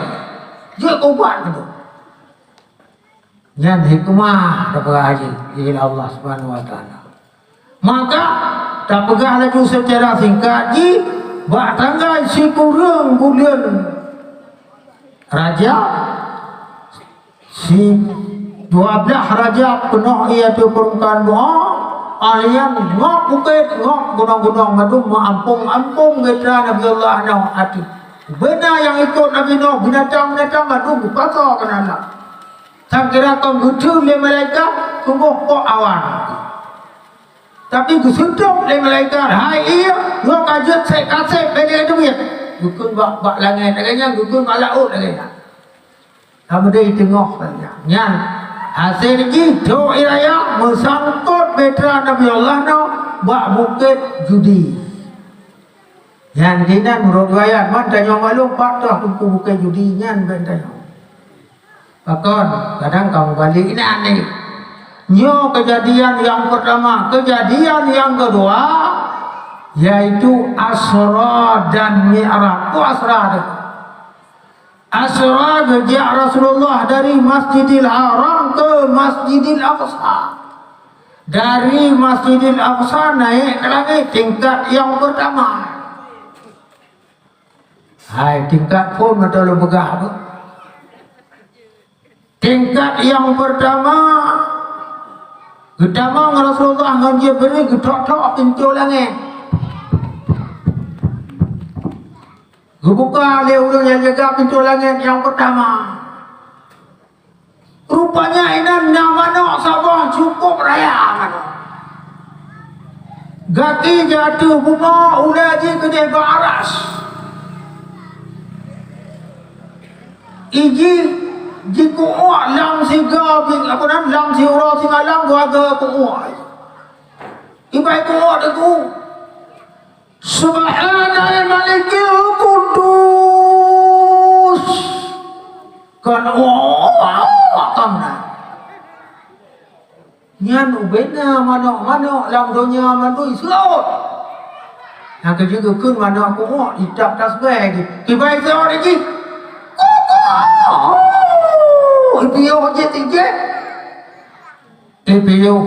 Jeuet ubat keudeh. Nyan hikmah tapeugah jih di Allah Subhanahu wa Taala. Maka, tapeugah laju seucara singkat jih, bak tanggai sikureueng buleuen Rajab, si dua blaih Rajab peunoh ié teuh peurungkaan doa, alian ngok bukét, ngok gunong-gunong mandum meuampong-ampong bahtera Nabi Allah Nuh ateueh. Beuna nyang ikot Nabi Nuh, binatang-binatang mandum geupasoe keunan lam. Sangkira kon geutheun lé malaikat, sunggoh kok awan. Tapi geuseutôt lé malaikat, "Hai ié, nyoe ka jeuet sép-kasép bèk lé deumiet." Geukheun bak, bak langét lagèe nyan, geukheun bak laôt lagèe nyan. Ka meudeh teungoh lagèe nyan. Nyan, hasé jih trok ié raya meusangkot bahtera Nabi Allah Nuh bak bukét Judi. Nyan keunan meunurot riwayat, ban tanyoe maklum pat toh teungku bukét Judi nyan ban tanyoe. Pakon, kadang kamoe balik inan ni. Nyoe keujadian nyang peurtama, keujadian nyang keudua, yaitu Asra dan Mi'raj. Peue Asra teuh? Asra geujak Rasulullah dari Masjidil Haram ke Masjidil Aqsa. Dari Masjidil Aqsa naik ke langit tingkat yang pertama. Hai, tingkat phon mantong lôn peugah tu. Tingkat yang pertama, geutamong Rasulullah ngon Jibril geutok-tok pintoe langét. Geubuka lé ureueng nyang jaga pintoe langét nyang peurtama. Rupanya inan na manok saboh cukôp raya manok. Gaki jih ateueh bumoe, ulèe jih keudeh bak aras. Ijih jikuok lam siga bing, apa nan, lam siuroe simalam dua ga kuok. Ibai kuok teungku. Subhanal Malikil Quddus. Kan, oh, oh, oh, kan. Nyan ubena manok-manok lam donya mandum seulôt. Nyang keujeuet geukheun manok kuok, itap tasbeh jih. Kibai seulôt jih. Kuok, kuok. Oh, ipiôh jih tijeh. Piôh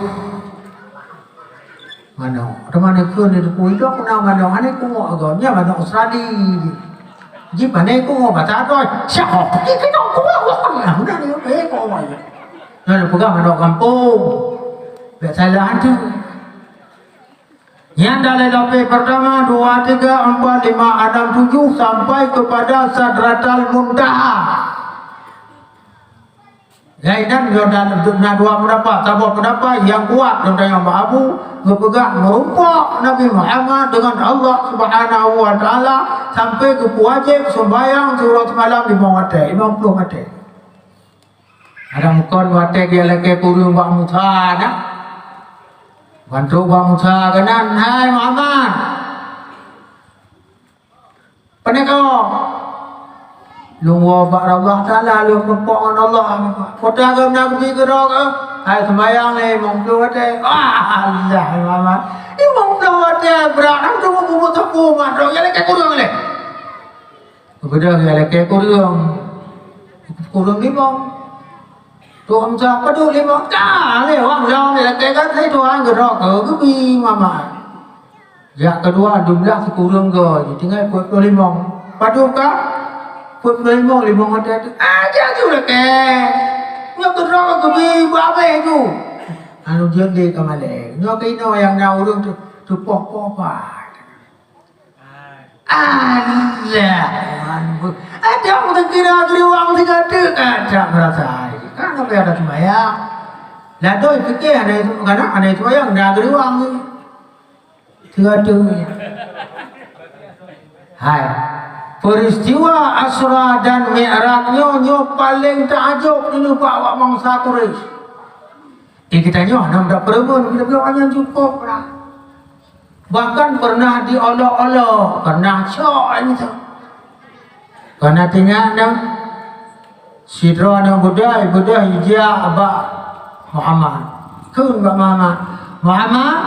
manok. Teuma neukheun di teupeu idong na manok, hana kungok agam. Nyan manok Australia. Ji pane kungok bata droe. Siap. Ji kena kungok, kungok. Nah, udah ni, eh, kungok. Nyan peugah manok gampông. Biasa lah hantu. Nyan dari lapis pertama, dua, tiga, empat, lima, enam, tujuh sampai kepada Sadratal Muntaha. Lainan nyoe dan na dua pendapat, saboh pendapat nyang kuat teuntang nyang Abu geupeugah meurumpok Nabi Muhammad dengan Allah Subhanahu wa Taala sampai geupeuwajéb sembahyang siuroe seumalam limong watèe, limong ploh watèe. Ada mukon watèe dia lakèe kureueng bak Musa na. Bantu bak Musa keunan, "Hai Muhammad, pane kau?" "Lôn woe bak Allah Taala, lôn meurumpok ngon Allah." "Peue teuma na geubi keudroe kah?" "Hai seumayang lé limong ploh watèe." "Ah, Allah, Muhammad. Limong ploh watèe brat, hana teuma bubuet sapeue umat droe, ya lakèe kureueng lé." Geubeudôh ya lakèe kureueng. Kureueng limong. Tuhan Musa padub limong. Ka lé wang lom ya lakèe kan, hai Tuhan geudroe keu geubi Muhammad. Jak keudua, dum blah sikureueng goe, tinggai peuet ploh limong. Padub ka? Peuet ploh limong, limong watèe tu. Ah, jak ju lakèe. Nyoe keudroe geubi bak abéh ju. Anu jeuet lé ka malèe. Nyoe keunoe nyang na ureueng tu, teupoh-poh pat. Allah. Ada mungkin kira geuruang tiga tu kan tak merasa. Kan sampai ada sembahyang. Ladoi fikir ada itu, kadang ada itu yang dah geuruang ni. Tiga tu ni. Hai. Peristiwa Asra dan Mi'raj nyoe, nyoe paling takjub dulu bak awak bangsa Quraisy. Eh, geutanyoe hana meudapat peureumeun, geutanyoe hana cukup lah. Bahkan pernah diolok-olok, pernah cok gitu. Pernah teuingat dong? Sidroe aneuk beudôh, beudôh ijak bak Muhammad. Kheun bak Muhammad, "Muhammad,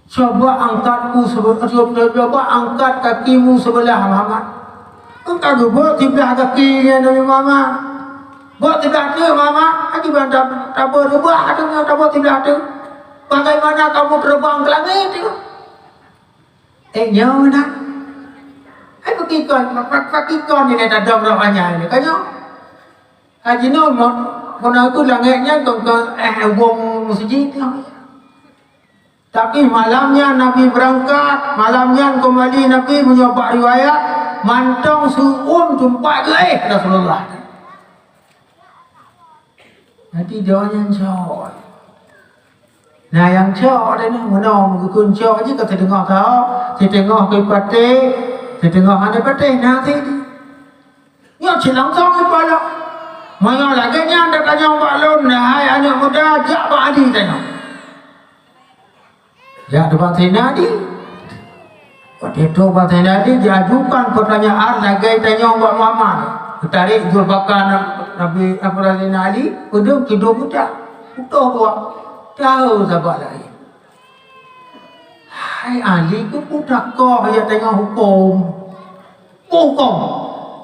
coba angkat ku sebe-, coba angkat kakimu sebelah, Muhammad." Kan ka geubeuet siblah kaki nyan Nabi Muhammad. Beuet siblah teuk, Muhammad. Akiban tab-, tabeuet reubah teuk nyoe, tabeuet siblah teuk. Bagaimana kamu terbang ke langit? Eh, nyoe na. Hai pakikon, pak-, pakikon ni tadong roh anyai ni, kan nyoe? Haji Nur, mo-, meunan kheueh langét nyan kon, kon, eh, ubông meuseujid nyoe. Tapi malam nyan Nabi beurangkat, malam nyan keumbali Nabi, meunyoe bak riwayat, mantong seu-uem teumpat geuéh Rasulullah. Jadi doa nyan cok. Nah, nyang cok tadi nyoe, meunoe meukheun cok jih ka siteungoh tao, siteungoh keu patéh, siteungoh hana patéh, na sit. Nyoe cit langsong geupalak. Meunyoe lagèe nyan tatanyong bak lôn, hai aneuk muda, jak bak Ali tanyong. Jak bak Saidina Ali. Watèe trôk bak Saidina Ali, jiajukan peutanyaan lagèe tanyong bak Muhammad. Geutarek Zulfikar Nabi, Saidina Ali, peudeueng kidong buta. Putôh dua. Tahu sahabat laén. Hai Ali, keupeue takoh jak tanyong hukôm? Hukôm.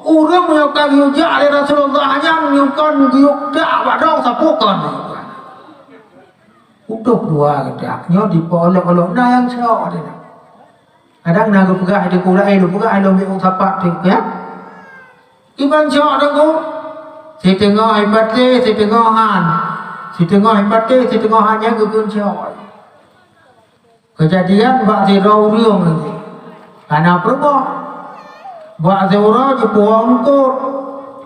Ureueng nyang ka geuyue jak lé Rasulullah nyan, nyoe kon geuyue jak bak droe sapeue kon? Putôh dua geutak, nyoe dipeulok-lok na nyang cok teuh. Kadang na geupeugah di pula, eh, geupeugah lom bèk sapat teuh, ya. Kiban cok teuh, siteungoh ié patéh, siteungoh han. Siteungoh ié patéh, siteungoh han nyang geukheun cok. Keujadian bak sidroe ureueng lagèe, ka na peurumoh. Bak siuroe jipuwoe eungkôt.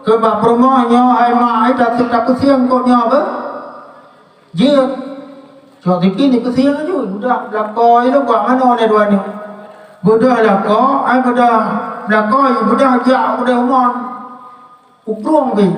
Keu bak peurumoh nyoe, "Hai mak, ai, ta-, tapeusieng eungkôt nyoe beuh." Jeuet. Cok sikin dipeusieng laju. Udah, lakoe lom bak manoe lé dua nyoe. Beudôh lakoe, ai, beudôh lakoe, beudôh jak, beudôh mon. Uprong pih.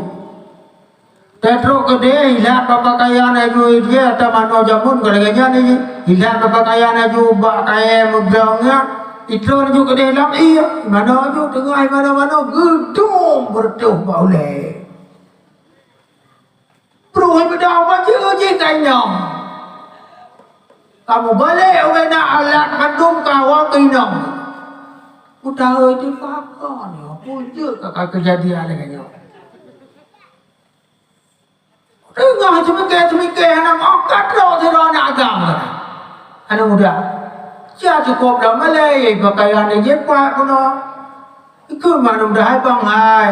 Teutrok keudéh, ilat bak pakaian laju, dia ata manoe jameun ka lagèe nyan jih. Ilat bak pakaian laju bak kayèe meugrong nyan, itrôn laju keudéh lam ié. Manoe laju teungoh manoe-manoe geudong beureutoh bak ulèe. Pruh beudôh bak jih, jih ka inong. Ka mubalek ubena alat mandum ka woe keu inong. Utawa itu pakon nyoe, peue jeuet ka, ka keujadian lagèe nyoe. Nyoe seumiké-seumiké hana meuangkat droe sidroe aneuk agam. Aneuk muda. Sia cukôp lom malèe, pakaian jih pat bunoe. Ikheun aneuk muda hai bang hai.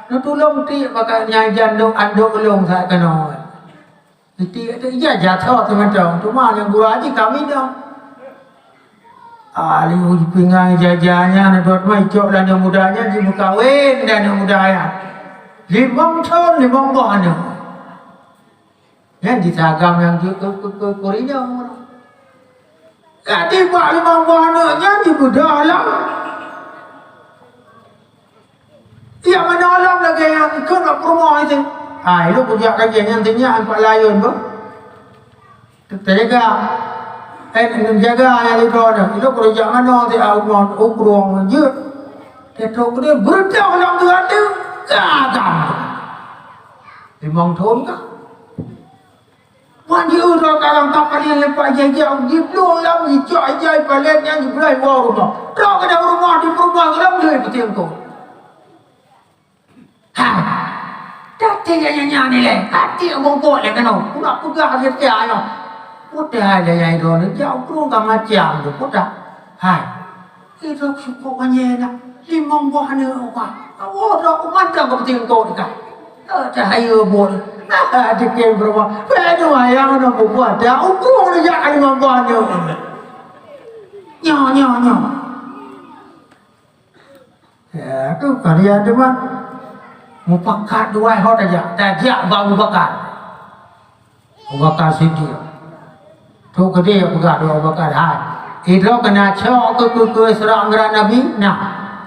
Neutulông tiek pakaian nyang jan dok andok lôn sa keunoe. Tiek-tiek ija jatuh teumantong. Teuma nyang gura jih kami dah. Ah, liu jipingai jaja nyan, dot mai cok dan aneuk muda nyan jimeukawen dan aneuk muda nyan. Limong thon, limong boh aneuk. Nyan jitagam nyang jeuet keu, keu, keu, keu rinyong. Jadi bak limong boh aneuk nyan jibeudôh lom. Iya menolong lagèe nyang ikot bak peurumoh itu. Ah, ilok kujak lagèe nyan teunyang pat layon tu. Teujaga. Eh, neujaga nyang lipong nyan. Ilok kujak manoe ti, ah, ukrong, ukrong jeuet. Teutôk geude beureudah lam tu ate. Gagang. Limong thon ka. Wan jiôh droe kalang ka paleng lam pat jai-jai, jibloe lam, jicok ijai paleng nyan jibloe woe rumoh. Droe keudeh rumoh di peurumoh lam lheueh peutingkot. Hai! Dak teuka nyan-nyan ilèe, ka tiek bungkôk lé keunoe. Ku nak peugah lé tia nyoe. Peue hai lé nyang droeneuh jak ukrong ka macam tu, peue dak? Hai! Idrob syukoe panyang na limong boh aneuk ka. Awoe droe ku mantong ka peutingkot ka. Eh, cahya buet. Nah, dikém beureuwa. Peunoh ayang na bubuat. Dak ukrong neujak limong boh aneuk. Nyoe, nyoe, nyoe. Ya, tu kalian tu mah. Mupakat dua ho tajak. Tajak bak Abu Bakar. Abu Bakar Siddiq. Tu gede peugah dua Abu Bakar. Hai. Idroe keuneuk cok keu, keu, keu Isra Mi'raj Nabi. Nah.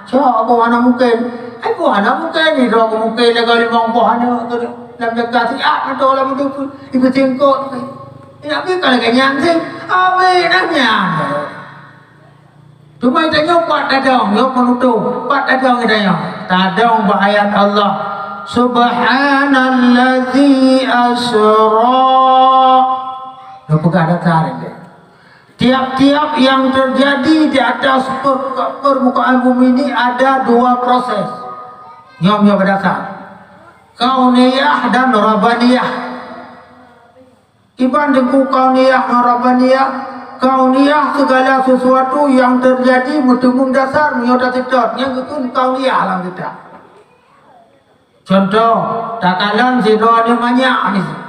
Cok keu hana mungken. Ai keu hana mungken. Idroe keu mungken lagèe limong boh aneuk tu. Lam deka siat beutôi lam tu. Ibu tingkot. Nabi kalau kenyan sih. Amin, amin. Teuma tanyoe pat tadong, nyoe peunutôp, pat tadong tanyoe. Tadong bak ayat Allah, "Subhanalladzi asra." Nyoe peugah dasar nyoe. Tiap-tiap yang terjadi di atas per-, permukaan bumi ini ada dua proses. Nyoe, nyoe berdasar. Kauniyah dan Rabbaniyah. Kiban teungku kauniyah ngon rabbaniyah. Kauniyah segala sesuatu yang terjadi meuteumeung dasar meunyoe taseutôt, nyan geukheun kauniyah lam kitab. Contoh, takalon sidroe aneuk manyak miseue.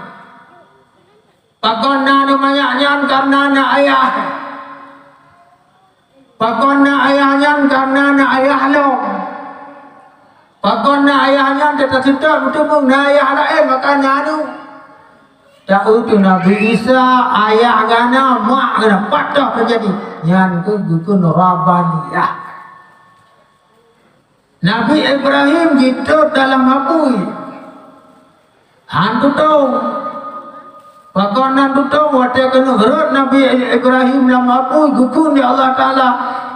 Pakon na aneuk manyak nyan? Kareuna na ayah. Pakon na ayah nyan? Kareuna na ayah lom. Pakon na ayah nyan? Teuka seutôt meuteumeung na ayah laén, maka na aneuk. Taeu teuh Nabi Isa, ayah gana, mak gana, pat toh teujadi. Nyan keuh geukheun rabbaniyah. Nabi Ibrahim jitot dalam apui. Han tutong. Pakon han tutong? Watèe keuneuk rhot Nabi Ibrahim lam apui, geukheun lé Allah Taala,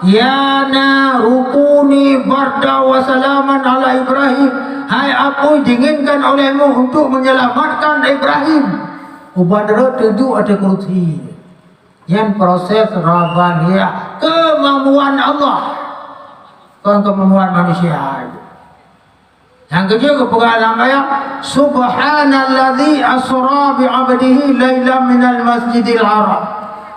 "Ya naru kuni bardan wa salaman ala Ibrahim." Hai apui, dinginkan olehmu untuk menyelamatkan Ibrahim. Uban rhot teuduek ateueh kursi. Nyan proses rabbaniyah, keumampuan Allah. Kon keumampuan manusia. Nyang keujeuet geupeugah lam ayat, "Subhanalladzi asra bi 'abdihi lailan minal masjidil haram."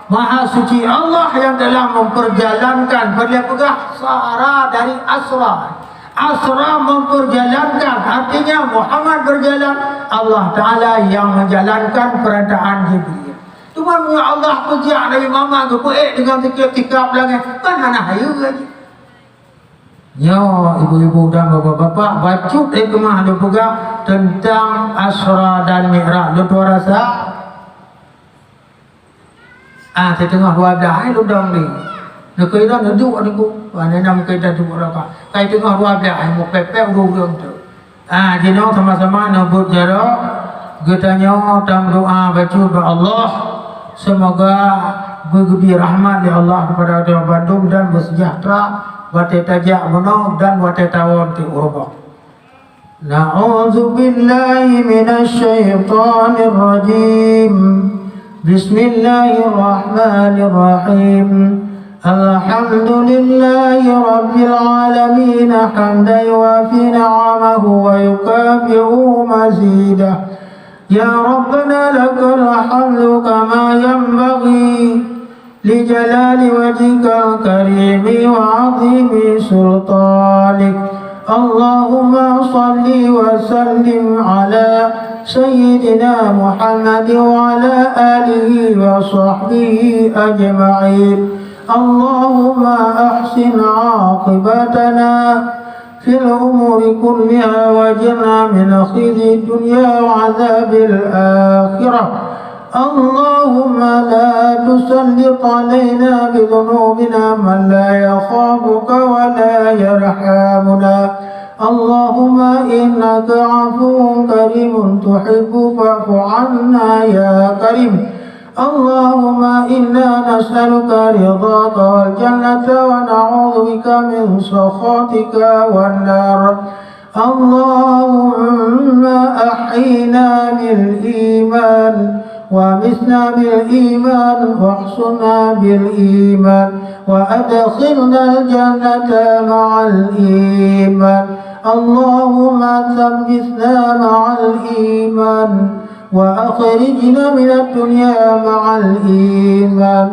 Maha suci Allah yang telah memperjalankan, peureulèe peugah sara dari asra. Asra memperjalankan, artinya Muhammad berjalan, Allah Taala yang menjalankan perantaraan Jibril. Teuma meunyoe Allah peujak Nabi Muhammad geupeuék deungon sikap-sikap langèt, kan hana hayeue lagi. Nyoe ibu-ibu dan bapak-bapak, bacut hikmah lôn peugah teuntang Asra dan Mi'raj. Lôn tuan rasa, ah, siteungoh dua blah, eh, lôn dong ni. Neukeuh droe neuduek Teungku. Wah, nyan mungken taduek raba. Kai teungoh dua blah, eh, meupèp-pèp ureueng-ureueng tu. Ah, jinoe sama-sama neubeuet jaroe, geutanyoe tameudoa bacut bak Allah, seumoga beugeubri rahmat lé Allah keupada geutanyoe bandum dan beuseujahtra watèe tajak bunoe dan watèe tawön teuk u rumoh. A'udzubillahi minasy syaithanir rajim. Bismillahirrahmanirrahim. Alhamdulillahi rabbil alamin, hamdan yuwafi ni'amahu wa yukafi'u mazidah. يا ربنا لك الحمد كما ينبغي لجلال وجهك الكريم وعظيم سلطانك. اللهم صل وسلم على سيدنا محمد وعلى آله وصحبه أجمعين. اللهم أحسن عاقبتنا في الأمور كلها وأجرنا من خزي الدنيا وعذاب الآخرة. اللهم لا تسلط علينا بذنوبنا من لا يخافك ولا يرحمنا. اللهم إنك عفو كريم تحب فاعف عنا يا كريم. اللهم إنا نسألك رضاك والجنة ونعوذ بك من سخطك والنار. اللهم أحينا بالإيمان وأمتنا بالإيمان واحشرنا بالإيمان وأدخلنا الجنة مع الإيمان. اللهم ثبتنا مع الإيمان وأخرجنا من الدنيا مع الإيمان.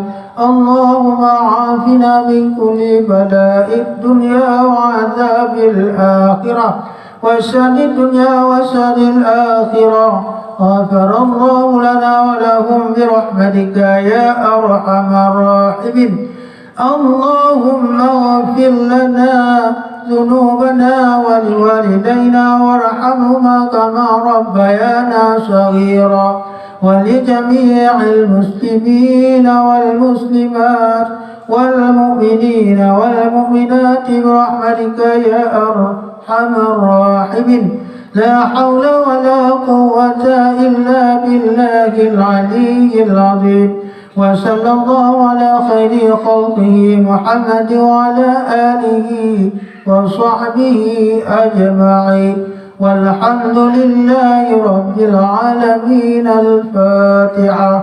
اللهم عافنا من كل بلاء الدنيا وعذاب الآخرة وشر الدنيا وشر الآخرة. غفر الله لنا ولهم برحمتك يا أرحم الراحمين. اللهم اغفر لنا ذنوبنا ولوالدينا وارحمهما كما ربيانا صغيرا ولجميع المسلمين والمسلمات والمؤمنين والمؤمنات برحمتك يا أرحم الراحمين. لا حول ولا قوة إلا بالله العلي العظيم. وصلى الله على خير خلقه محمد وعلى آله وصحبه أجمعين. والحمد لله رب العالمين. الفاتحة.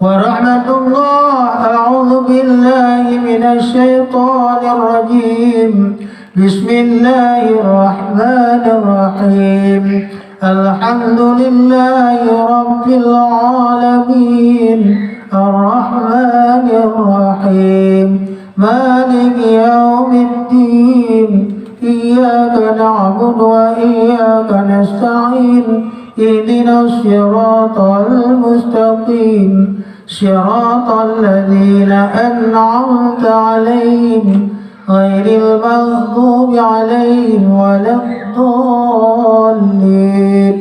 ورحمة الله. أعوذ بالله من الشيطان الرجيم. بسم الله الرحمن الرحيم. الحمد لله رب العالمين. الرحمن الرحيم. مالك يوم الدين. إياك نعبد وإياك نستعين. اهدنا الصراط المستقيم. صراط الذين أنعمت عليهم غير المغضوب عليهم ولا الضالين.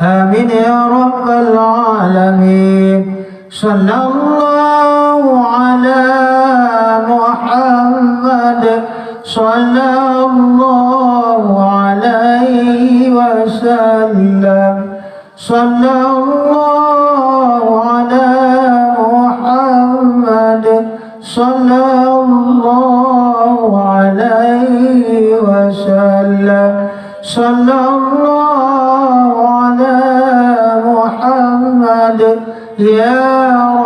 آمين يا رب العالمين. صلى الله على محمد. صلى الله عليه وسلم. صلى الله على محمد. صلى الله عليه وسلم. صلى الله على محمد. يا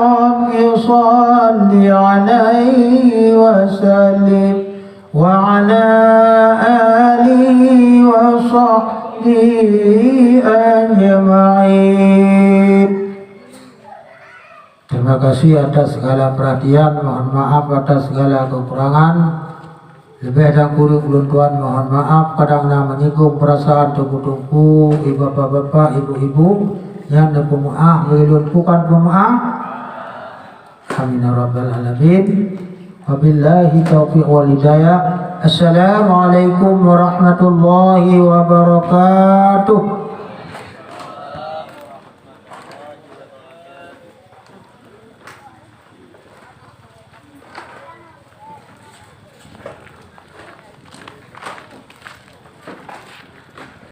رب صل عليه وسلم. وعلى آله وصحبه أجمعين. Terima kasih atas segala perhatian, mohon maaf atas segala kekurangan. Leubeh dan kureueng ulôn tuan mohon maaf, kadang na menyinggung perasaan teungku-teungku, ibu bapak-bapak, ibu-ibu, nyang neupeumeuáh lé lôn, bukan peumeuáh. Amin ya rabbal alamin. Wabillahi taufiq wal hidayah. Assalamualaikum warahmatullahi wabarakatuh.